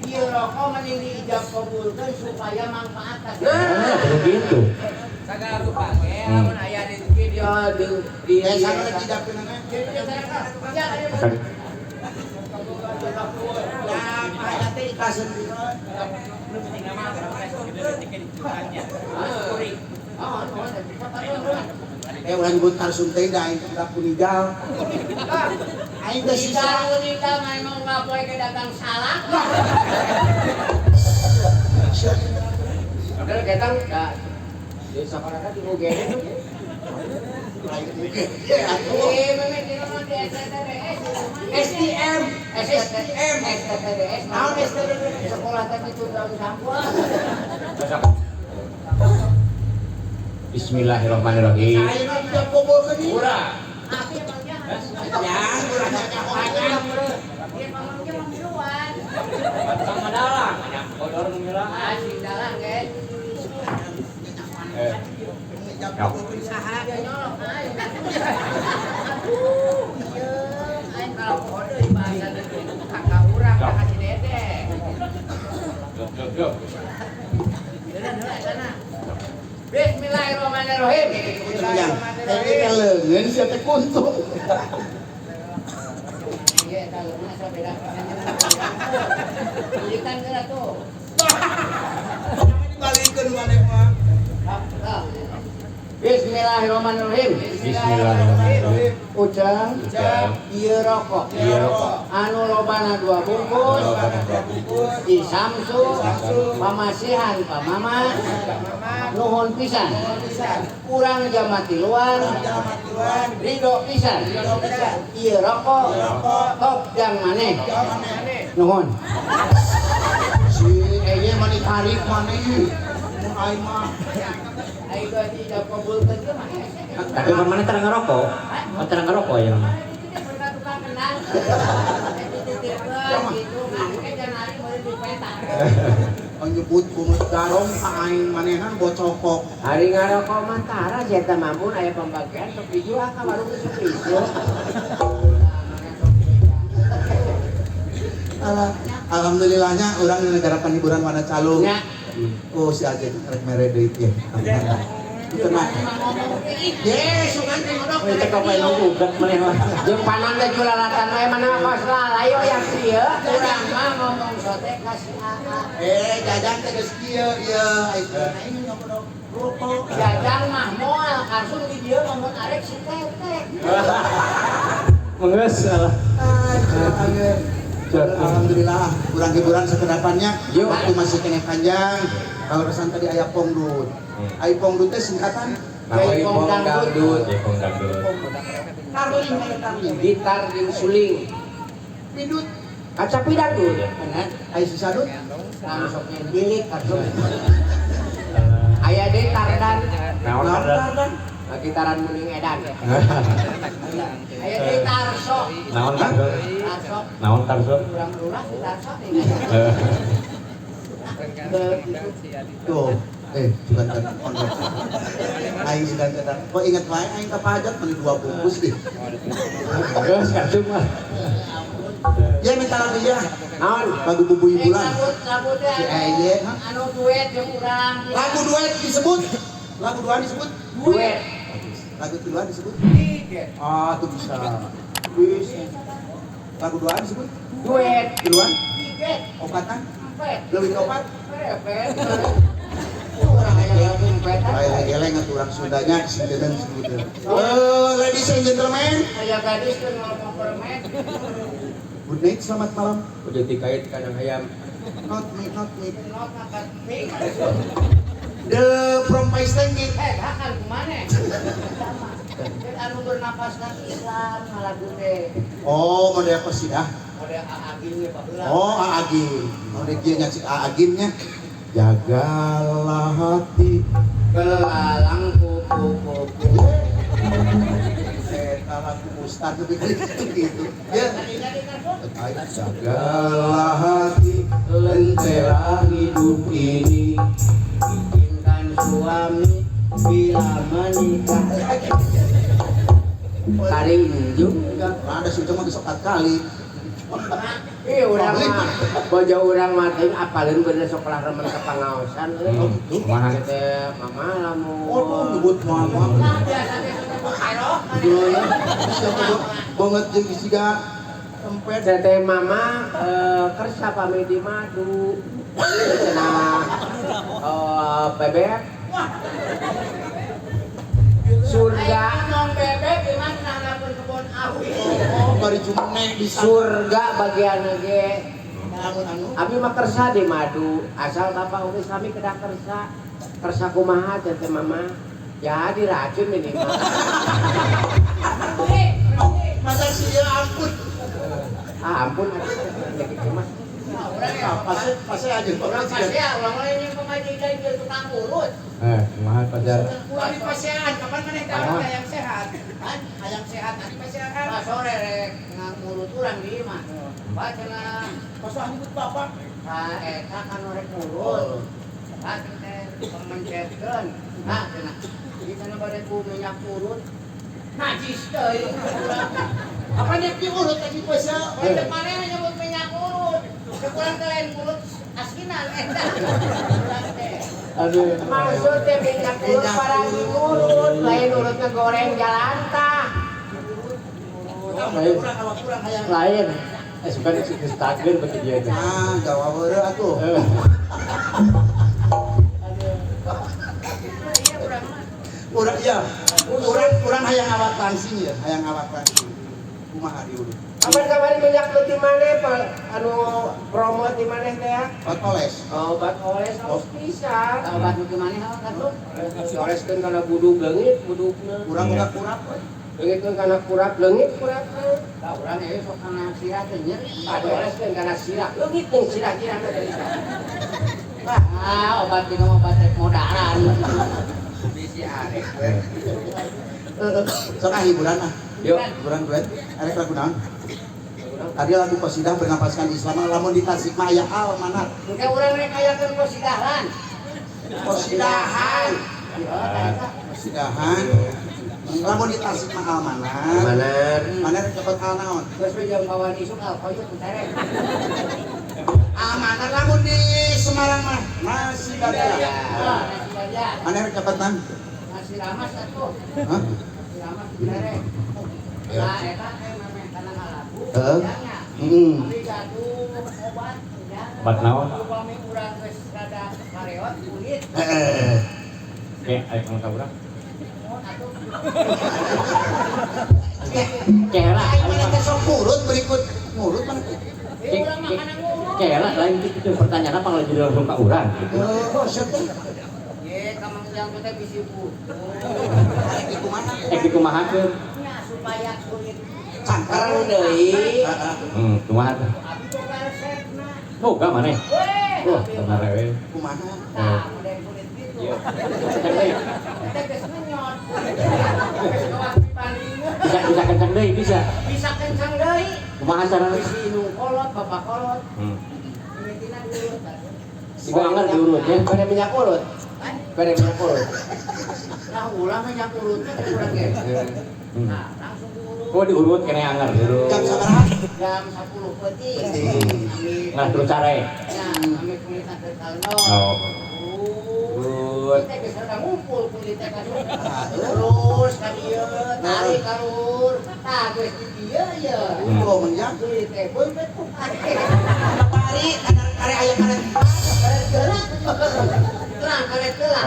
Ieu rokok mending diijab kabulkeun supaya manfaat ka Nah, begitu. Sagala rupa ge lamun aya rezeki dia di Eh, sana dijabkeun na. Nah, aya teh ikaseun Eh, urang nyebut Karsum teh da aing teh budak Punidal. Aing teh sisa Punidal mah emang nggak poe ke datang salah. Padahal ketang da di sekolah di UGD tuh. Lain UGD atuh. Eh, memang di rumah di STTDS. STM, STM, STTDS. Naon STTDS? Sekolah teknik tahun sampul. Bismillahirrahmanirrahim. Saya mah tidak kumpulkeun ieu. Kurang. Tapi emang jangan. Ya, kurang nyahoan. Dia ngomong dia mau duluan. Sama dalang, bodor mengira. Ah, si dalang, guys. Eh. Saha dia nyolok aing. Aduh, ieu aing kalau kode bahasa teh kakak urang kakak si Dede. Jok jok. Bismillahirrahmanirrahim. Yang ini leungeun sia teh kuntung. Ieu eta leungeun asa beda. Tulikan geura tuh. Dibalikeun maneh mah. Bismillahirrahmanirrahim. Bismillahirrahmanirrahim. Ujang, ieu rokok. Ieu rokok. Anu lobana 2 bungkus. Di Samsu, pamasihan pamama. Nuhun pisan. Urang jama tiluan. Ridho pisan. Ieu rokok. Top jang maneh. Nuhun. Si eye mah ditarik maneh. Mun aing mah. Aing geus ijab kabulkeun ge mah. Tapi mana terang ngerokok? Oh, terang ngerokok ya mah. Tukang kenang. Dititipkeun gitu kan janari meuli dipeta. Nyebut bungut garong ka aing manehan bocokok. Hari ngarokok mah tara sia teh mamun aya pembagian sok dijual ka warung isuk-isuk. Alhamdulillahnya urang di negara penghiburan Wana Calung. Oh si Aja rek mere deui teh. Tenang. Ye, sugan teh ngodok. Cek apa yang ugat maneh mah. Jeung panon teh julalatan we mana kos lalayo yang kieu. Urang mah ngomong sote ka si AA. Eh, jajang teh geus kieu ieu aing ngodok rokok. Jajang mah moal langsung di dieu ngomong arek si teteh. Mengeus alah. Alhamdulillah, kurang hiburan sekedapannya. Waktu masih kene panjang. Kalau pesan tadi aya pongdut. Aya pongdut teh singkatan Jaipong dangdut. Jaipong dangdut. Tarling aya tarling. Gitar jeung suling. Pidut. Kaca pidangdut. Bener. Aya sisadut. Langsung bilik kartu. Aya deui tardan. Naon tardan? Gitaran muning edan. Aya deui tarso. Naon tarso? Tarso. Naon tarso? Urang lurah di tarso. Tuh. Sugan teh pondok. Aing sugan teh. Kok inget wae aing ka pajak meuli 2 bungkus ih. Geus kartu mah. Ya minta lagu ya. Naon? Lagu Bubui Bulan. Lagu teh. Si Eye. Anu duet jeung urang. Lagu duet disebut. Lagu duaan disebut duet. Lagu tiluan disebut tiga. Ah, itu bisa. Bisa. Lagu duaan disebut duet. Tiluan? Tiga. Opatan? Empat. Leuwih ti opat? Repet. Urang aya lagu empetan. Lain-lain atuh urang Sundanya sinteun sebutkeun. Ladies and gentlemen, aya gadis keur ngomong permen. Good night, selamat malam. Udah dikait kandang ayam. Not me, not me. Not makan mie. The from Paistenggi. Eh, akan kemana? Anu bernapaskan Islam lagu teh. Oh, model apa sih dah? Model Aagim nya baheula. Oh, Aagim. Model kieu nya cik Aagim nya. Jagalah hati Belalang kupu-kupu. Eta lagu ustad lebih kali gitu. Ya. Jagalah hati lentera hidup ini. Izinkan suami bila menikah. Karinjung Ada sih cuma geus 4 kali. Iya urang mah bojo urang mah teh apaleun bener sok lah remen ka pangaosan euy. Oh gitu. Kumaha? Teh mama lamun. Waduh nyebut mama. Nah, biasa teh sok karo. Banget jeung siga empet. Teh mama kersa pami di madu. Cenah bebek. Surga ngomong bebek gimana nanapun kebun awi. Oh, bari jumne di surga bagian ge. Anu Abi mah kersa di madu, asal bapak oge sami kedah kersa. Kersa kumaha teh mama? Ya diracun minimal. Masa sih ya ampun. Ah ampun atuh kitu mah. Pasti aja Orang pasea, orang lain yang pemajikan ke tukang urut. Kumaha pacar? Ulah di pasean, kapan maneh teh ayam sehat? Kan ayam sehat di pasean kan. Pas sore rek ngurut urang di imah. Pak cenah pas nyebut bapak. Ka eta kan rek ngurut. Pak teh mencetkeun. Nah cenah. Di cenah bade ku minyak urut. Najis teuing urang. Apa nek diurut tadi pasea? Teh maneh nyebut minyak urut. Kekurang ke lain urut asinan eta. Urang teh. Aduh. Maksud teh minyak urut para ngurut, lain urutna goreng jalantah. Lain. Lain. Suka geus takdir bagi dia teh. Ah, jawab heureuh atuh. Urang ya. Urang hayang awak langsing ya, hayang awak langsing. Kumaha diurut? Kapan-kapan minyak lu di mana, anu promo di mana teh ya? Obat oles. Oh, obat oles harus bisa. Obat nu mana hawa atuh? Dioleskeun kana budug leungit budugna. Urang udah kurap we. Leungitkeun kana kurap leungit kurapna. Lah urang ieu sok kana sirah teh nyeri. Ah, dioleskeun kana sirah leungit jeung sirah-sirahna dari sana. Ah, obat minum obat rek modaran. Bisi arek we. Sok ah hiburan ah. Yuk. Hiburan duet. Arek lagu naon? Tadi lagu qasidah bernapaskan Islam lamun di Tasik mah aya almanat. Engke urang rek ayakeun qasidahan. Qasidahan. Qasidahan. Lamun di Tasik mah almanat. Almanat. Mana rek cepet al naon? Geus we jeung kawan isuk al koyut terek. Almanat lamun di Semarang mah nasi daria. Nasi daria. Mana rek cepet nang? Nasi ramas atuh. Hah? Nasi ramas terek. Nah, eta teh memeh kana ngalagu. Heeh. Heeh. Abi gaduh obat. Obat naon? Upami urang geus rada kareot kulit. Heeh. Oke, ayo ngomong ka urang. Kela, mana teh sok ngurut berikut ngurut mana teh? Kela lain kitu pertanyaan apa kalau jadi langsung ka urang gitu. Oh, siap teh. Ye, ka Mang Ujang teh bisi butuh. Arek dikumaha? Eh dikumahakeun? Nya supaya kulit cangkar deui. Heeh. Kumaha teh? Abi boga resepna. Boga maneh? Weh, Wah, bener we. Kumaha? Tah, model kulit gitu. Iya. Kenceng deui. Eta geus ngenyot. Geus gawat dibandingkeun. Bisa kenceng deui, bisa. Bisa kenceng deui. Kumaha carana? Bisi indung kolot, bapak kolot. Mimitina diurut atuh. Oh, anggar diurut ya. Bade minyak urut. Bade minyak urut. Nah, ulah minyak urutnya teh urang ge. Nah, langsung diurut. Oh, diurut kene anggar. Jam sabaraha? Jam 10 peuting. Nah, terus care. Ya, kami kulitna teh kalno. Oh. Urut. Teh geus rada ngumpul kulitna kan. Terus ka dieu, tarik ka luhur. Tah geus di dieu ye. Oh, menjang. Kulit teh beungeut ku pare. Pari kare aya kare. Karet geulak. Terang karet geulak.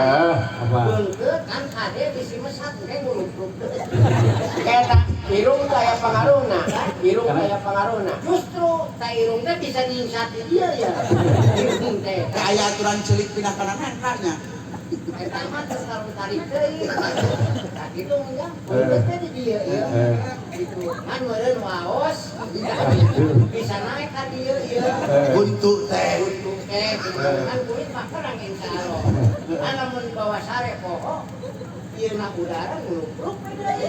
Apa? Beungeut kan kade bisi mesat engke ngurut-urut. Eta irung teh aya pangaruhna. Irung teh aya pangaruhna. Justru ta irung teh bisa nyingsat di dieu ya. Irung teh. Teh aya aturan celik pindah kana nangkanya. Eta mah teu selalu tarik deui. Tah kitu enggak. Beungeut teh di dieu ieu. Gitu. Ngan meureun waos bisa naik ka dieu ieu. Buntu teh. Buntu. teh kan kulit mah kerang insyaallah. Ana mun dibawa sare poho ieu na udara ngulupruk we deui.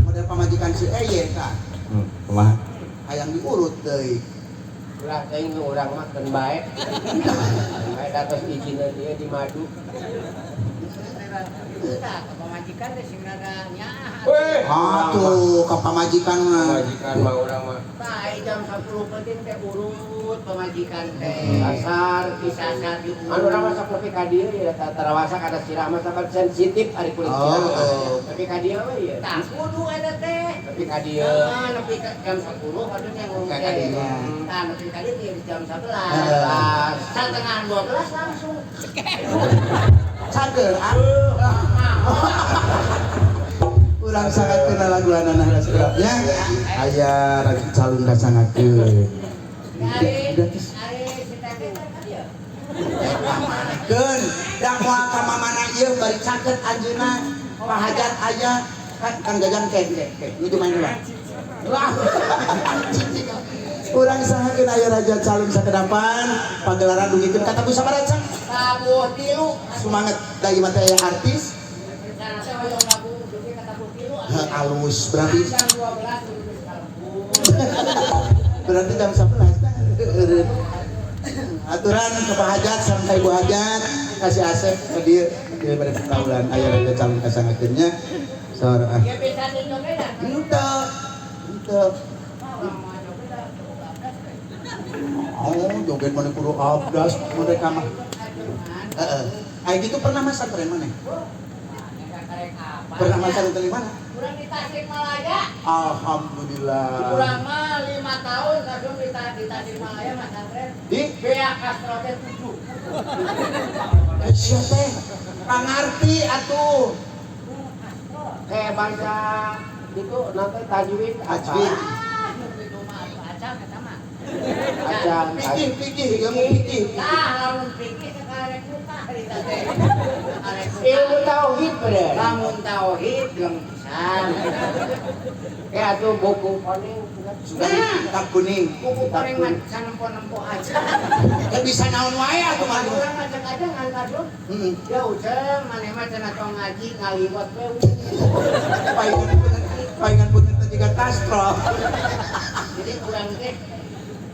Model pamajikan si Eye kan. Kumaha? Hayang diurut deui. Ulah teuing nu urang mah keun bae. Bae datos izinna dia di madu. Tah ka pamajikan teh sing rada nyaah. Weh, atuh ka pamajikan mah. Pamajikan mah urang mah. Tah ai jam 10 penting teh urut pamajikan teh. Sasar disasar diurut. Anu urang mah sok nepi ka dieu ya tarawasa kada sirah mah saban sensitif ari kulit sirah. Oh. Nepi ka dieu we ieu. Tah kudu eta teh. Nepi ka dieu. Heeh, nepi ka jam 10 aduh nya ngurut teh. Tah nepi ka dieu di jam 11. Setengah 12 langsung. Cager ah. Urang sangat kenal lagu anak-anak ya. Aya rajin calon kasangakeun. Udah tis. Keun, da moal ka mamana ieu bari caket anjeunna, pahajat aya kan Kang Jajang ke nuju main heula. Lah. Urang sangakeun aya raja calon sakedapan pagelaran dugikeun ka tabuh sabaraha cang? Tabuh tilu. Sumanget da ieu mah teh aya artis. Rencana teh hoyong lagu dugi ka tabuh tilu. Halus berarti jam 12 kudu geus kalembur. Berarti jam 11 tah. Aturan ke Pak Hajat sareng ka Ibu Hajat kasih Asep ke dieu dieu pada petaulan aya raja calon kasangakeunnya saur ah. Ya bisa dicobedan. Henteu. Henteu. Oh, joget mana kudu abdas mereka mah. Heeh. Aya gitu pernah masantren mana? Pernah masantren di mana? Kurang di Tasikmalaya. Alhamdulillah. Kurang mah 5 tahun kadung di Tasikmalaya masantren. Di Bea Castro teh 7. Sia teh pangarti atuh. Kayak bangsa itu nanti tajwid tajwid. Itu mah acan eta mah. Acan pikir ilmu pikir. Tah lamun pikir sakarek mutah harita teh. Ilmu tauhid bener. Lamun tauhid gelem pisan. Kayak atuh buku kuning sudah kitab kuning. Buku kuning mah sanempo-nempo aja. Ya bisa naon wae atuh mah. Urang mah cek aja ngantar lu. Heeh. Ya uceng maneh mah cenah tong ngaji ngaliwat we. Palingan punten teh jiga kastro. Jadi urang teh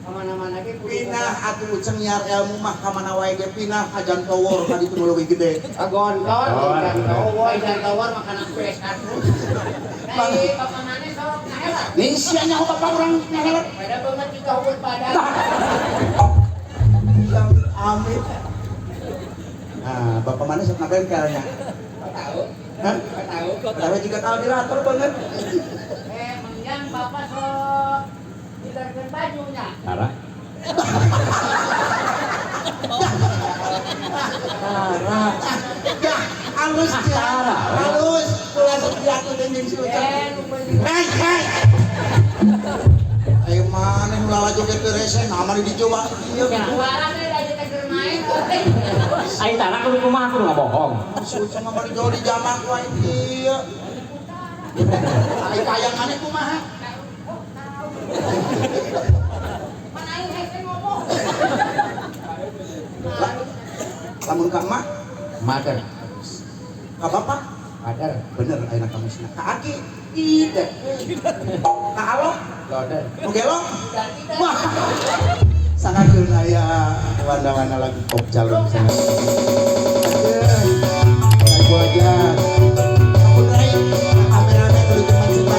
kemana-mana ge kudu pinah atuh uceng nyiar ilmu mah ka mana wae ge pinah ka Jantowor ka ditu nu leuwih gede. Kagontor Jantowor Jantowor makanan kue atuh. Ai bapak maneh sok ngahelat. Nih sia nyaho bapak urang ngahelat. Beda banget juga hubul badan. Amit. Nah, bapak maneh sok ngabengkelnya. Tahu. Hah? Tahu. Tahu juga kalau dilator banget. Mengyang bapak sok dilarkeun bajunya. Tara. Tara. Ya, halus ya. Halus. Ulah sok diatur jeung si Ucang. Hei, hei. Ayo maneh ulah joget teu rese, nah mah dicoba ieu. Juara teh da teh keur main. Aing tara kudu kumaha kudu ngabohong. Si Ucang mah dijoget di jaman ku aing ieu. Aing kayang maneh kumaha? Mana aing hese ngomong. Lamun ka emak, mader. Ka bapak? Mader. Bener ayeuna kamu sina. Ka aki? Tidak. Ka alo? Loder. Nu gelong? Wah. Sangakeun aya warna-warna lagu pop calon sangat. Lagu aja. Aku rai ame-ame kudu teman cinta.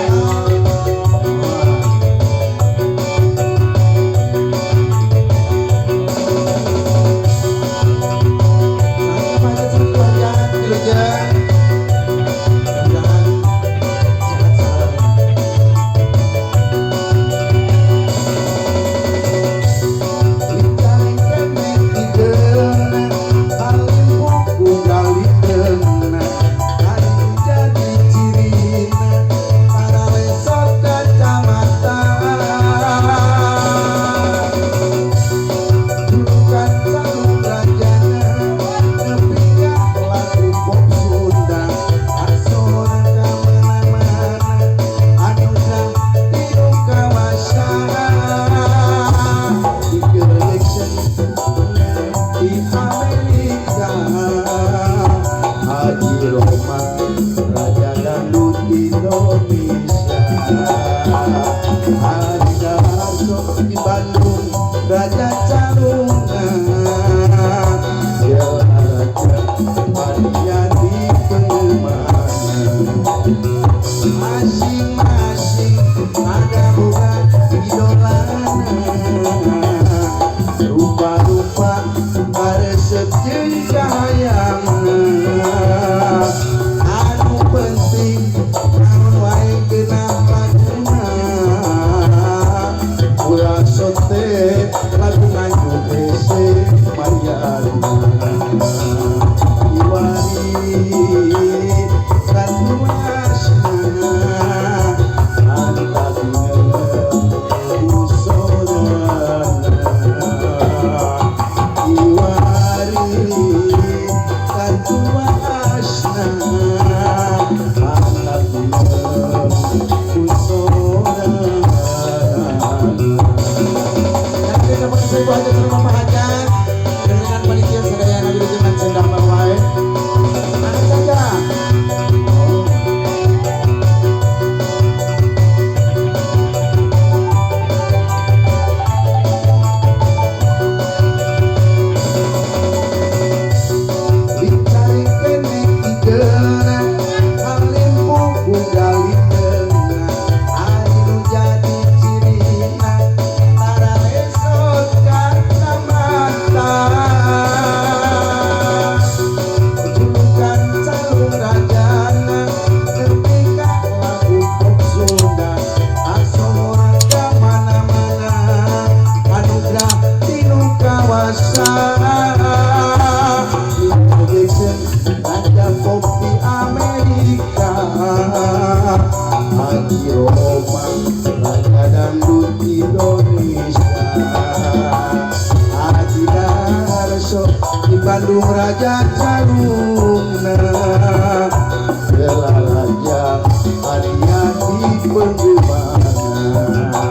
Bandung Raja Calungna Raja hati-hati penggemarna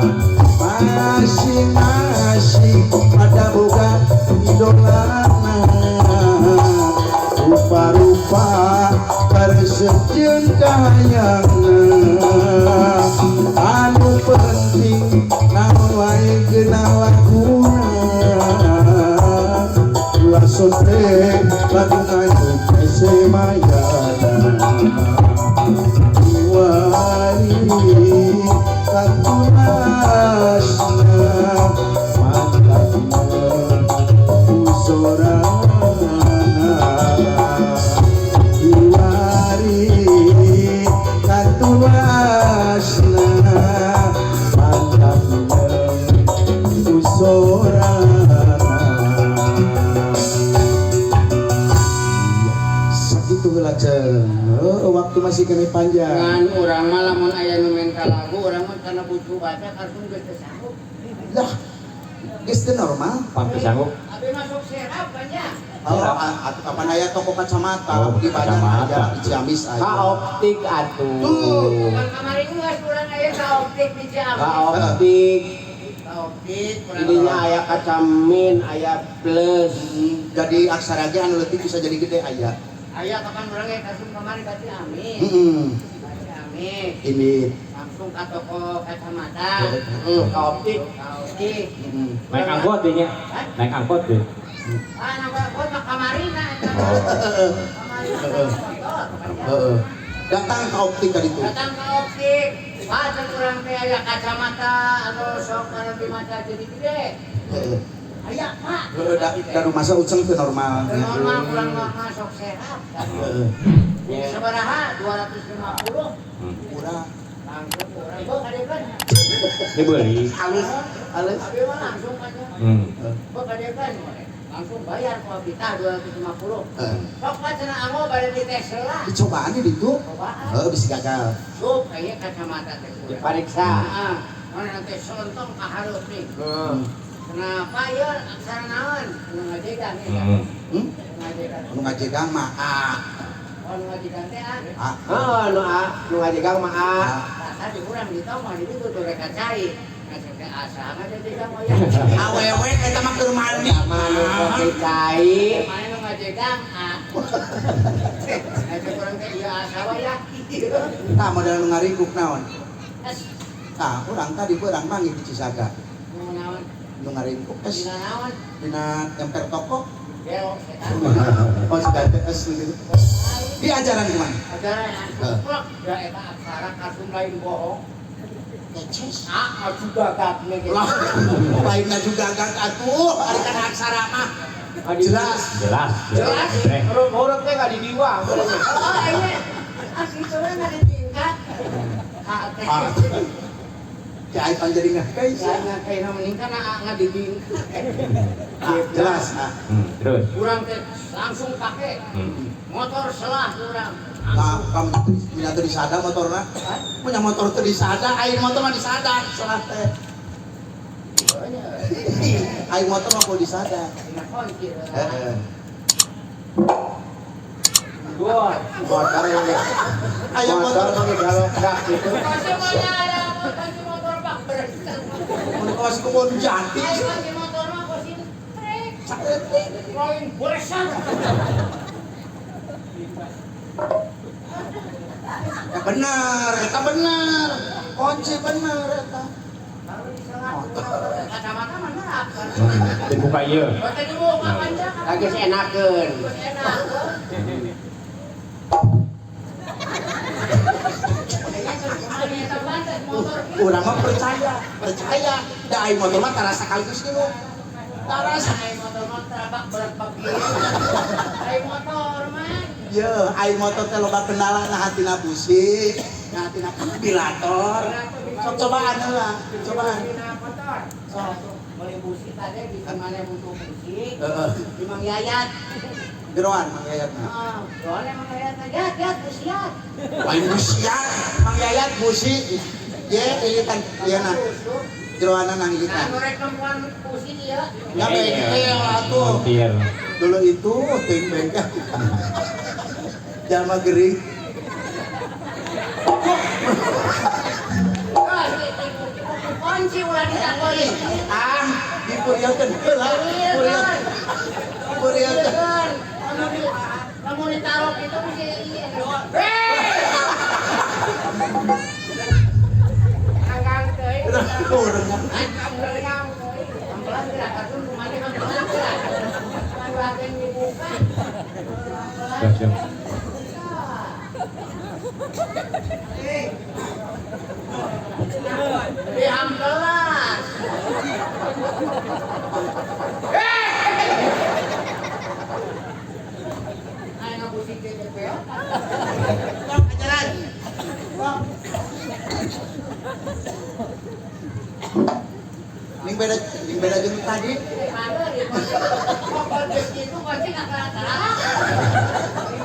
masing-masing pada boga idolana rupa-rupa karesep kahayangna anu penting naon wae geunah lakuna ulah sote lagu ngayung hese mayana iwari katunasna mantapna usorana iwari katunasna mantapna usorana. Sakitu heula Ceng. Waktu masih kena panjang. Ngan urang mah lamun aya nu minta lagu urang mah kana butuh baca kartun geus teu sanggup. Lah, geus teu normal. Pang teu sanggup. Abi masuk serap banyak. Oh, atuh kapan aya toko kacamata, Oh, di Banjar kacamata. aya, di Ciamis aya. Ka optik atuh. Tuh. Kan kamari geus urang aya ka optik di Ciamis. Ka optik. Ka optik urang. Ininya aya kacamin, aya plus. Jadi aksara ge anu leutik bisa jadi gede aya. Aya kapan urang ge kasum kamari ka Ciamis. Heeh. Ka Ciamis. Ini. Langsung ka toko kacamata. Ka optik. Ka optik. Heeh. Naik angkot dinya. Naik angkot deh. Ah, nambah angkot mah kamarina eta. Oh. Kamarina motor. Heeh. Datang ka optik ka ditu. Datang ke optik. Pak, urang teh aya kacamata anu sok anu di mata jadi gede. Heeh. Aya, Pak. Heeh, da rumasa uceng teu normal. Teu normal urang mah masuk serap. Heeh. Sabaraha 250. Murah. Langsung urang beuh kadekan. Dibeli. Halus, halus. Abi mah langsung aja. Beuh kadekan. Langsung bayar ku abdi tah 250. Heeh. Sok Pak cenah anggo bade dites heula. Dicobaan di ditu. Cobaan. Heeh, bisa gagal. Sup aya kacamata teh. Dipariksa. Heeh. Mana teh sontong ka hareup nih. Heeh. Kenapa ya aksara naon? Nu ngajegang ya. Ngajegang. Nu ngajegang mah A. Oh, nu ngajegang teh A. A. Heeh, nu A, nu ngajegang mah A. Tah tadi urang di tong mah di ditu tuh rek cai. Ngajeng teh asa ngajegang mah ya. Awewe eta mah keur mandi. Mah nu kopi cai. Mana nu ngajegang A. Ngajeng urang teh ieu asa wae ya. Tah modal nu ngaringkuk naon? Es. Tah urang tadi beurang manggih di Cisaga. Nu naon? Nu ngaringkuk es. Dina naon? Dina emper toko. Gelo setan. Oh, sudah es gitu. Di ajaran kumaha? Ajaran langsung plek da eta aksara kasum lain bohong. Ah, aju gagak nih gitu. Lah, lainna juga gagak atuh, ari kana aksara mah. Jelas. Jelas. Jelas. Huruf-huruf teh nggak didiwa. Oh, ini ah kitu we nggak ditingkat. Ah, teh. Cai pan jadi ngahkai sih. Ya ngahkai mending kana ngadidingkat. Ah, jelas. Ah. Terus. Urang teh langsung pake. Motor selah urang. Nah, kamu punya teu disada motorna? Punya motor teu disada, air motor mah disada, selah teh. Air motor mah kudu disada. Dina kunci. Heeh. Dua, motor yang Aya motor motor pakai galok gitu. Semuanya ada kunci motor pak beres. Mun kawas kebon jati. Ayo kunci motor mah kosin trek. Saeutik. Lain beresang. Ya bener, eta bener. Kunci bener eta. Baru diselah kacamata mah nerap. Dibuka ieu. Boten dibuka panjang. Lagi enakeun. Geus enak. Urang mah percaya, percaya. Da ai motor mah tarasa kaligus kieu. Tarasa ai motor mah terabak berebak kieu. Ai motor mah. Ye, ai motor teh loba kendala na hatina busi, na hatina karburator. Sok cobaan heula, cobaan. Sok meuli busi tadi di mana butuh busi. Heeh. Di Mang Yayat. Jeroan Mang Yayat mah. Heeh, jeroan Mang Yayat mah yat yat busiat. Lain busiat, Mang Yayat busi. Ye, ilitan ieu na. Jeroanna nang ilitan. Nah, nu rek nempuan busi ieu. Ya bengkel atuh. Montir. Dulu itu ting bengkel. Jalma gering. Kunci ulah ditakoi. Ah, dipuriakeun heula. Puriakeun. Puriakeun. Lamun ditaruh itu mesti Anggang teuing. Anggang teuing. Ampelan geura kartun kumaha ampelan geura. Ulah dibuka. Siap. Di ampelan. Ayo ngabusik DPP. Bang, ajaran. Bang. Ning beda jeung tadi. Kok itu kunci nggak kalah-kalah.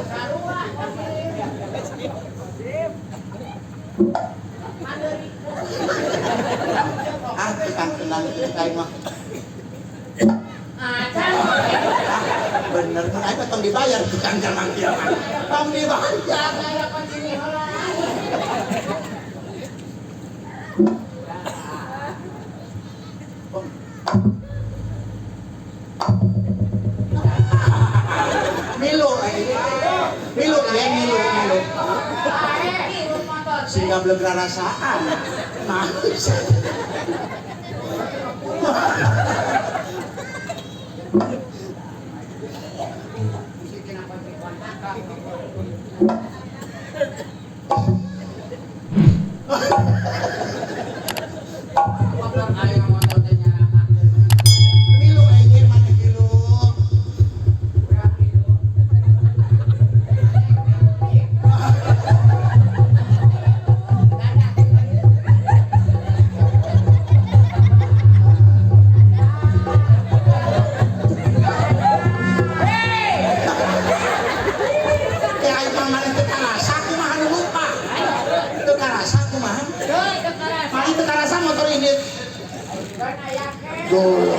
Sarua kunci. Ah, tukang tenang aing mah. Acan. Bener, mun aing tong dibayar tukang jalan kieu mah. Tong dibayar. Saya kunci heula. Milu aing. Milu ya, milu, milu. Sehingga belum rarasaan. Nah, milu aing mana milu. Ya aing mah mana teu karasa kumaha nu lupa. Teu karasa kumaha. Mana teu karasa motor ini. Duh.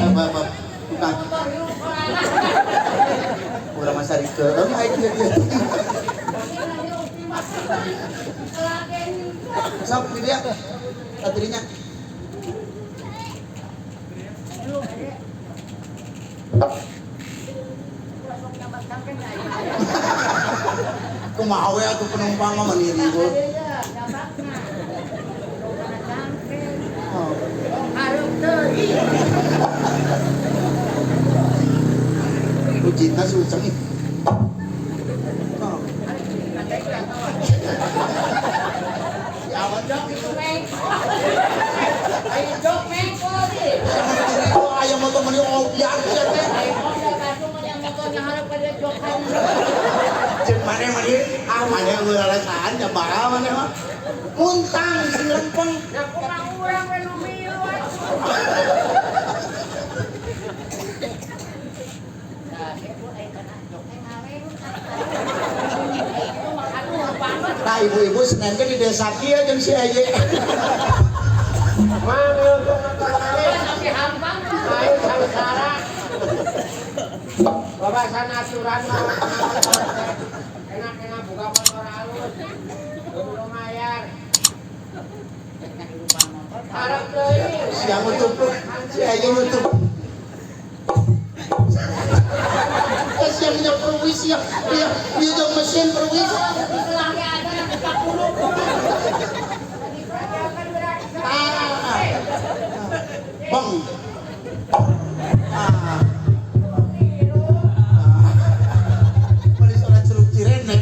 Apa apa. Bukan. Urang mah sarikeun aing kieu. Sok di dia. Katrinya. Kumaha we atuh penumpang mah meuni ribut. Oh. Ujina si Uceng ih. Oh. Si awan ayam motor meuni obyar sia teh. Jeung maneh mah ah maneh eueuh rarasaan jabara maneh mah. Muntang sing lempeng. Nah kumaha urang we nu milu atuh. Nah ibu-ibu Senin ke di desa kieu jeung si Eye. Mang aing sangsara. Babasan aturan mah enak-enak buka motor halus. Lumayan. Harap deui. Siang nutup, si Eye nutup. Siang nya perwis ya, dia jeung mesin perwis. Bang. Ah. Beli sholat ceruk cirene.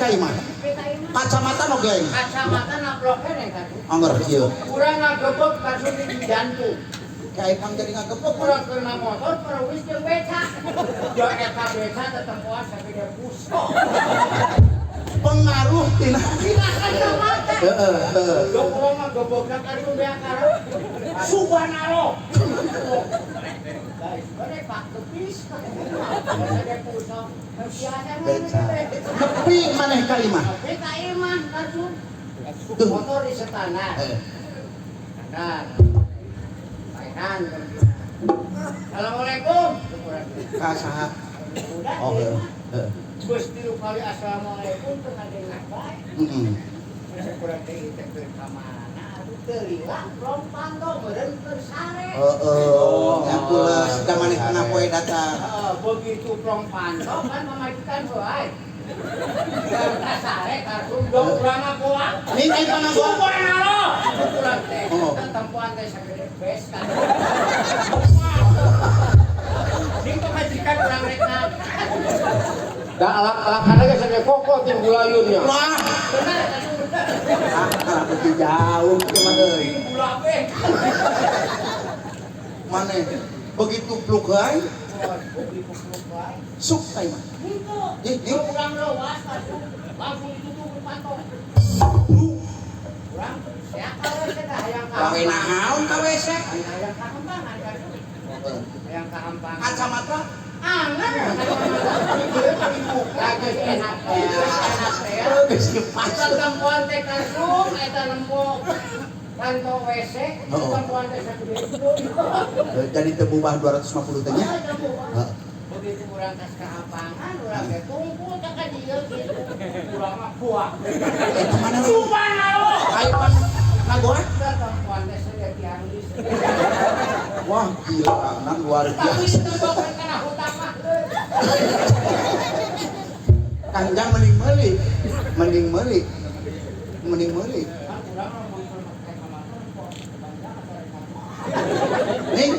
ka imah. Kacamata no geng. Kacamata naplok keneh kan. Angger kieu. Urang ngagebeg langsung di jantung. Kayak pang jadi ngagebeg urang keur motor perwis jeung beca. Jo eta beca tetempoan sagede pusok. Pengaruh tina kacamata. Heeh, heeh. Jo urang mah gebegna kartu beak karep. Subhanallah. Guys, bare pak kepis. Sagede pusok. Biasa beca. Nepi maneh ka imah. Nepi ka imah kartu. Motor di setana. Heeh. Standar. Assalamualaikum. Ka saha? Oh, heeh. Geus tilu kali assalamualaikum teu ngadengar bae. Heeh. Geus kurang teh teh ka mana? Aduh teu lila plong panto meureun keur sare. Heeh, nya pules da maneh kana poe datang. Heeh, begitu plong panto kan pamajikan heuay. Da sare kartu dong urang ngagoa. Ning ai pangagoa. Subhanallah. Urang teh tempoan teh sagede bes kan. Ning pamajikan urang rek. Da alak-alakan ge sagede koko tim gulayunnya. Wah, bener. Ah, beuki jauh teh mah euy. Gula be. Maneh begitu pluk euy. Suk teh mah. Henteu. Ih, urang lewas langsung ditutup ku panto. Urang sia ka WC dah hayang ka. Gawe naon ka WC? Hayang kahampangan kan. Hayang kahampangan. Kacamata anger. Geus enak teh. Enak teh. Geus pas. Tempoan teh karsum eta nempo panto WC, tempoan teh sagede itu. Jadi teu bubah 250 teh nya. Heeh. Begitu urang kas kahampangan, urang teh tungkul teh ka dieu kitu. Urang mah buah. Eta mana? Subhanallah. Ayo pan ngagoa. Tempoan teh sagede tianglis. Wah, gila, nan luar Tapi biasa. ditempokeun kana hutang mah. Kanjang mending meuli. Mending meuli. Mending meuli. Ning.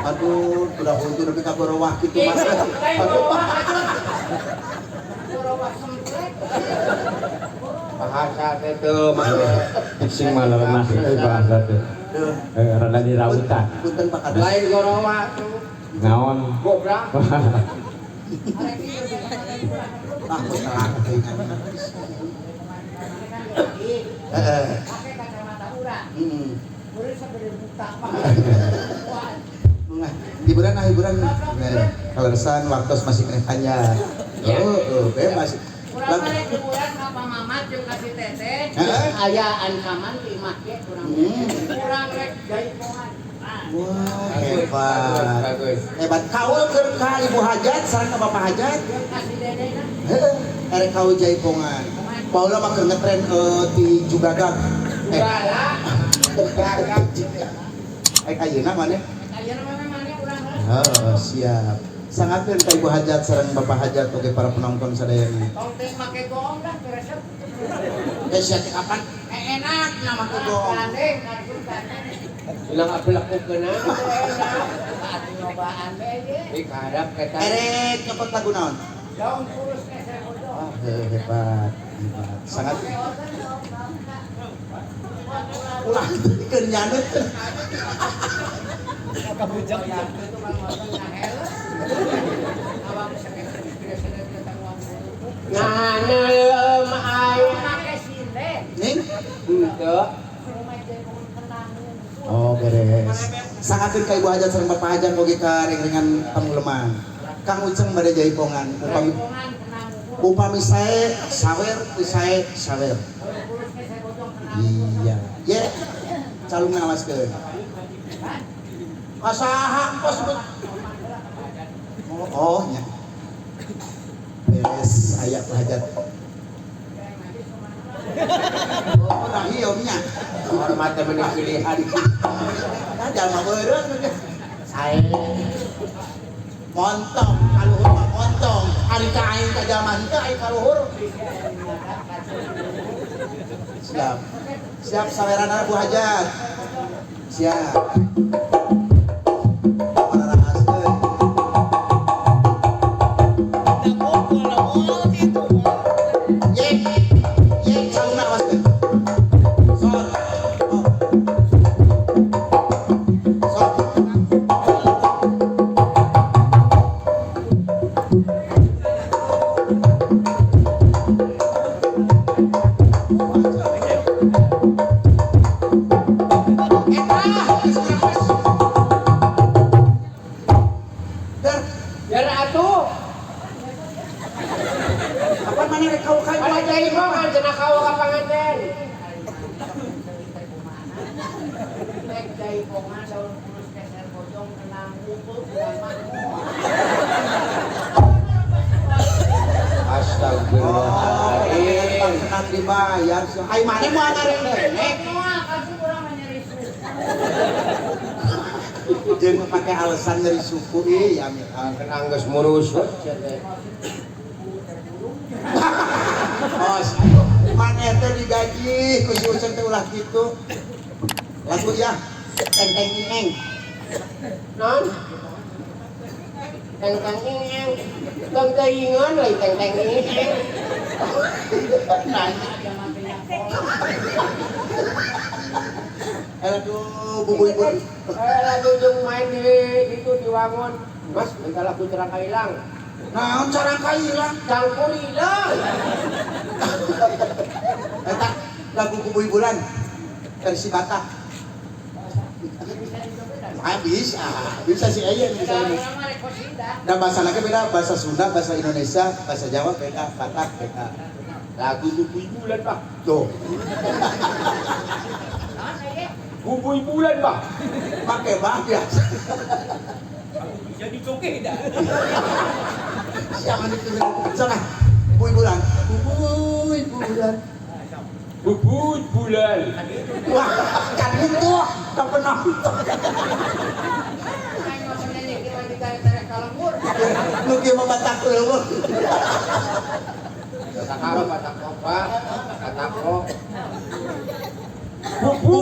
Aduh, udah huntu nepi ka gorowah kitu mas. Aduh, Gorowah semplek. Bahasa teh teu mah. Sing malah bahasa teh. Rada dirautan. Punten Pak Kadus. Lain gorowah tuh. Naon? Gobrak. Ah, telat teuing. Heeh. Pakai kacamata urang. Heeh. Urang sagede buta mah. Nah, hiburan nah hiburan. Kaleresan waktu masih keneh panjang. Oh, bebas. Urang mah rek hiburan ka Pak Mamat jeung ka si Teteh. Aya ancaman di imah ge urang. Urang rek jaipongan. Wah, hebat. Bagus. Hebat. Kaul keur ka Ibu Hajat sareng ka Bapak Hajat. Jeung ka si Dedena. Heeh, erek kaul jaipongan. Paula mah keur ngetren di Jugagag. Jugala. Jugagag. Ayeuna maneh? Ayeuna mah maneh urang heula. Heeh, siap. Sangakeun ka Ibu Hajat sareng Bapak Hajat oge para penonton sadayana. Tong teh make goong dah beresep. Eh sia teh kapan? Enak na make goong. Gandeng kartu gandeng. Bilang apel-lakukeun Enak. Atuh nyobaan we ye. Ih karep eta. Erek nyopot lagu naon? Daun kurus teh bodoh. Ah, hebat. Hebat. Sangat ulah keur nyanut. Kabujak itu kan Nganelem aing make sinden. Ning? Henteu. Oh, beres. Sangakeun ka Ibu Hajat sareng Bapak Hajat oge ka ring-ringan Pamuleman. Kang Uceng bade jaipongan upami upami sae sawer sae sawer. Iya. Ye. Calungna awaskeun. Kasaha kos sebut. Oh, nya. Beres aya Pak Hajat. Oh, nah ieu nya. Hormat teh meuni pilihan. Nah, jalma beureut Sae. Montong, kaluhur mah montong. Ari ka aing ka jalma henteu aing kaluhur. Siap. Siap sawerana Bu Hajat. Siap. Pararaas euy. Astagfirullahaladzim. Oh, kena dibayar. Ai mana mau ngareng-rengek? Moal kasih urang mah nyeri suku. Jeung pakai alasan nyeri suku ih ya amit. Kena geus murusut sia teh. Bos, maneh teh digaji ku si Uceng teh ulah kitu. Lagu ya, teng teng ing. Non? Teng teng ing. Teng teingan lain teng teng ing. Nanya. Aduh, bubu-bubu. Lagu jeung main di itu di Wangon. Mas, minta lagu Carangka Hilang. Naon Carangka Hilang? Cangkul hilang. Eta lagu Bubuy Bulan versi Batak. Ah, bisa, bisa sih aya bisa ini. Dan bahasa lagi beda, bahasa Sunda, bahasa Indonesia, bahasa Jawa beda, Batak beda. Lagu Bubuy Bulan, Pak. Tuh. Bubuy Bulan, Pak. Pakai bah biasa. Jadi coke dah. Siapa itu? Sana. Bubuy Bulan. Bubuy Bulan. Bubuy Bulan. Wah, kan itu tak penonton. Nu kieu mah Batak leuweung. Batak apa? Batak opa, Batak o. Bubu.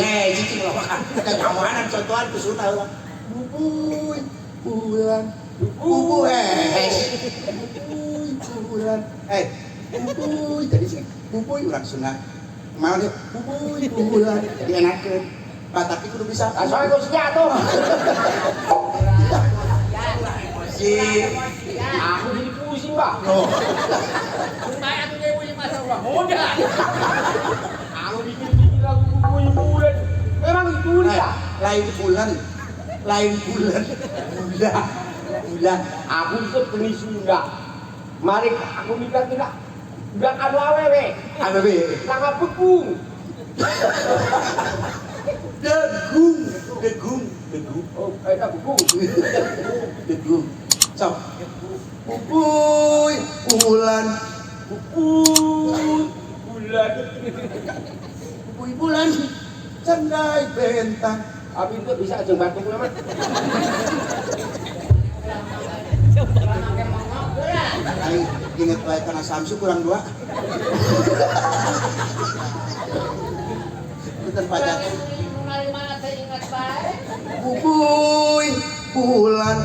Eh, cicing loh kan. Kenyawanan contohan ku sunah urang. Bubuy bulan. Bubu Bubuy bulan. Bubuy tadi sih. Bubuy urang Sunda. Mana dia? Bubuy bulan. Jadi enakeun. Batak kudu bisa. Asoy geus atuh. Si aku jadi pusing, Pak. Oh. Lumayan atuh jadi pusing masa ulah muda. Aku bikin-bikin lagu Bubuy Bulan. Memang itu dia. Lain bulan. Lain bulan. Bulan. Bulan. Aku bisa seni Sunda. Mari aku minta tidak bilang anu awewe. Awewe. Sangat begung. Degung, degung, degung. Oh, eta begung. Degung. Sok. Bubuy bulan. Bubuy bulan. Bubuy bulan. Cendai bentang. Abi itu bisa aja batuk nama. Aing inget wae kana Samsu kurang 2. Punten pajak. Bubuy bulan.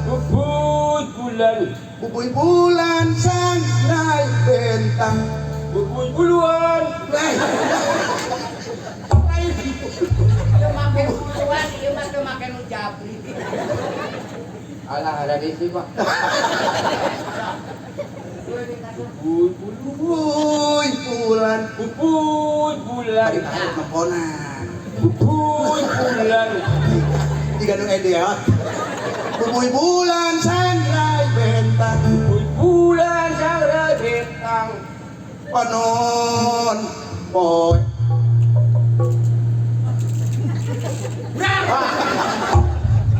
Bubuy bulan. Bubuy bulan sangrai bentang. Bubuy buluan. Lain. Ieu make buluan, ieu mah teu make nu japri. Alah ada di sini, Pak. Bubuy bubuy bulan. Bubuy bulan. Tadi tarik nemponan. Bubuy bulan. Tiga nu ideal. Bubuy bulan sangrai bentang. Bubuy bulan sangrai bentang. Panon poe.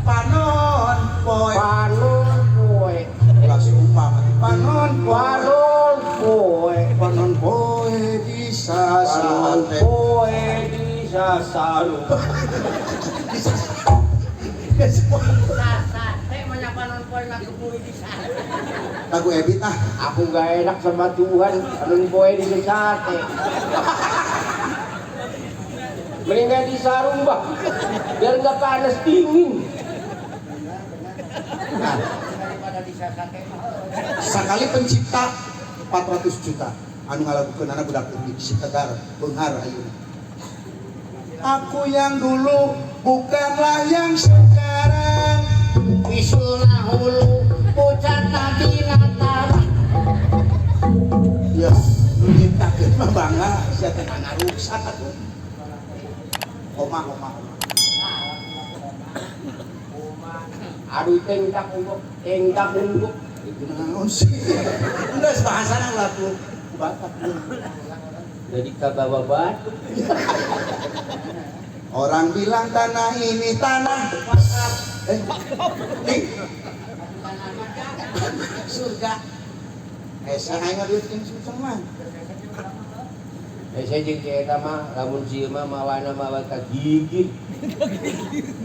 Panon poe. Panon poe. Ulah sumpah mati. Panon poe. Panon poe. Panon poe bisa Panon sate. poe bisa saru. Sate mah nya panon poe ngagebuy di sate. Lagu Ebit ah. Aku gak enak sama Tuhan, panon poe di sate. Mendingan di sarung, Bah. Biar nggak panas dingin. Nah, sakali pencipta 400 juta anu ngalagukeunana budak leutik si Tegar beunghar ayeuna. Aku yang dulu bukanlah yang sekarang. Wisulna hulu pucatna dina tanah. Ya, nu nyiptakeun mah bangga sia teh ngaruksak atuh. Oma, oma, oma. Aduh, tengtak ungguk, tengtak ungguk. Naon sih? Geus bahasana ulah ku Batak. Jadi kabawa batu. Orang bilang tanah ini tanah Nih. Surga. Esa aing duit jeung Uceng mah. Saya jeung si eta mah lamun si mah mawana mawa ka gigit.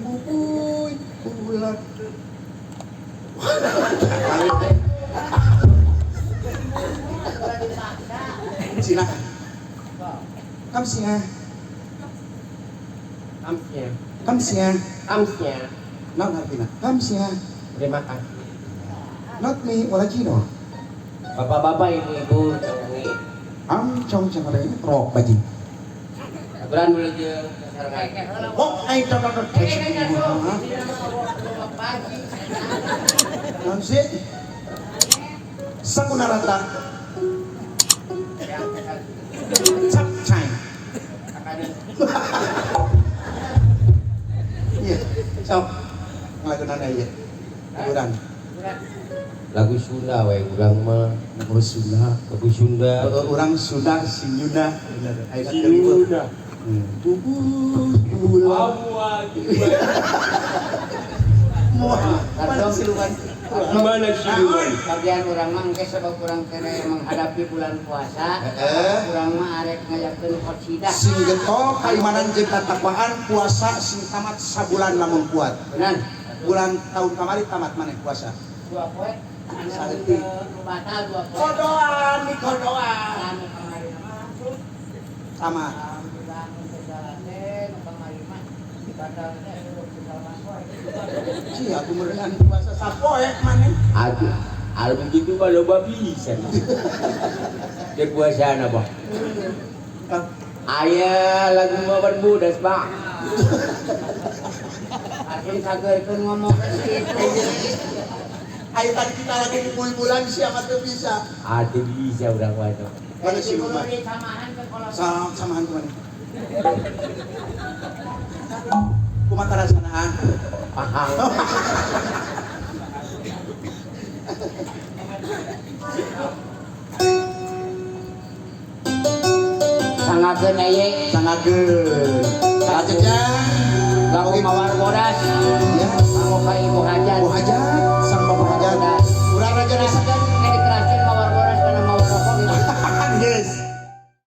Bubuy bulan. Cina. Kamsia. Kamsia. Kamsia. Kamsia. Naon artina? Kamsia. Terima kasih. Not me wala Cino. Bapak-bapak, ibu-ibu, am cong cong ada rok baju. Aturan dulu jeung sasarengan. Wong aing cong cong. Naon sih? Sakunarata. Cap cai. Iya, sok ngelakuin ieu. Hiburan. Lagu Sunda we urang mah. Lagu Sunda. Lagu Sunda. Urang Sunda si Yuna. Bener. Si Yuna. Bulan. Mana siluman? Gimana siluman? Bagian urang mah engke sabab urang kene menghadapi bulan puasa. Urang mah arek ngajakeun qasidah. Sing getol kaimanan jeung katakwaan puasa sing tamat sabulan lamun kuat. Benar. Bulan tahun kamari tamat maneh puasa. Dua poe. Saeutik. Batal dua poe. Kodoan di kodoan. Anu kamari mah sama. Alhamdulillah mun teu salah teh nu kamari mah batal teh 28 poe. Ci aku meureun puasa sapoe maneh. Aduh, al begitu mah loba bisa. Dia puasa apa? Aya lagu mah berbudas, Pak. Arjun sageurkeun ngomong ke situ. Ayo tadi kita lagi bulan siapa tuh bisa? Ah, tuh bisa urang mah. Mana siluman? Samahan Samahan kumaha? Kumaha karasanaan? Pahang. Sangakeun eye, sangakeun. Sajeja lagu mawar bodas. Ya, kanggo ka ibu hajat. Ibu hajat.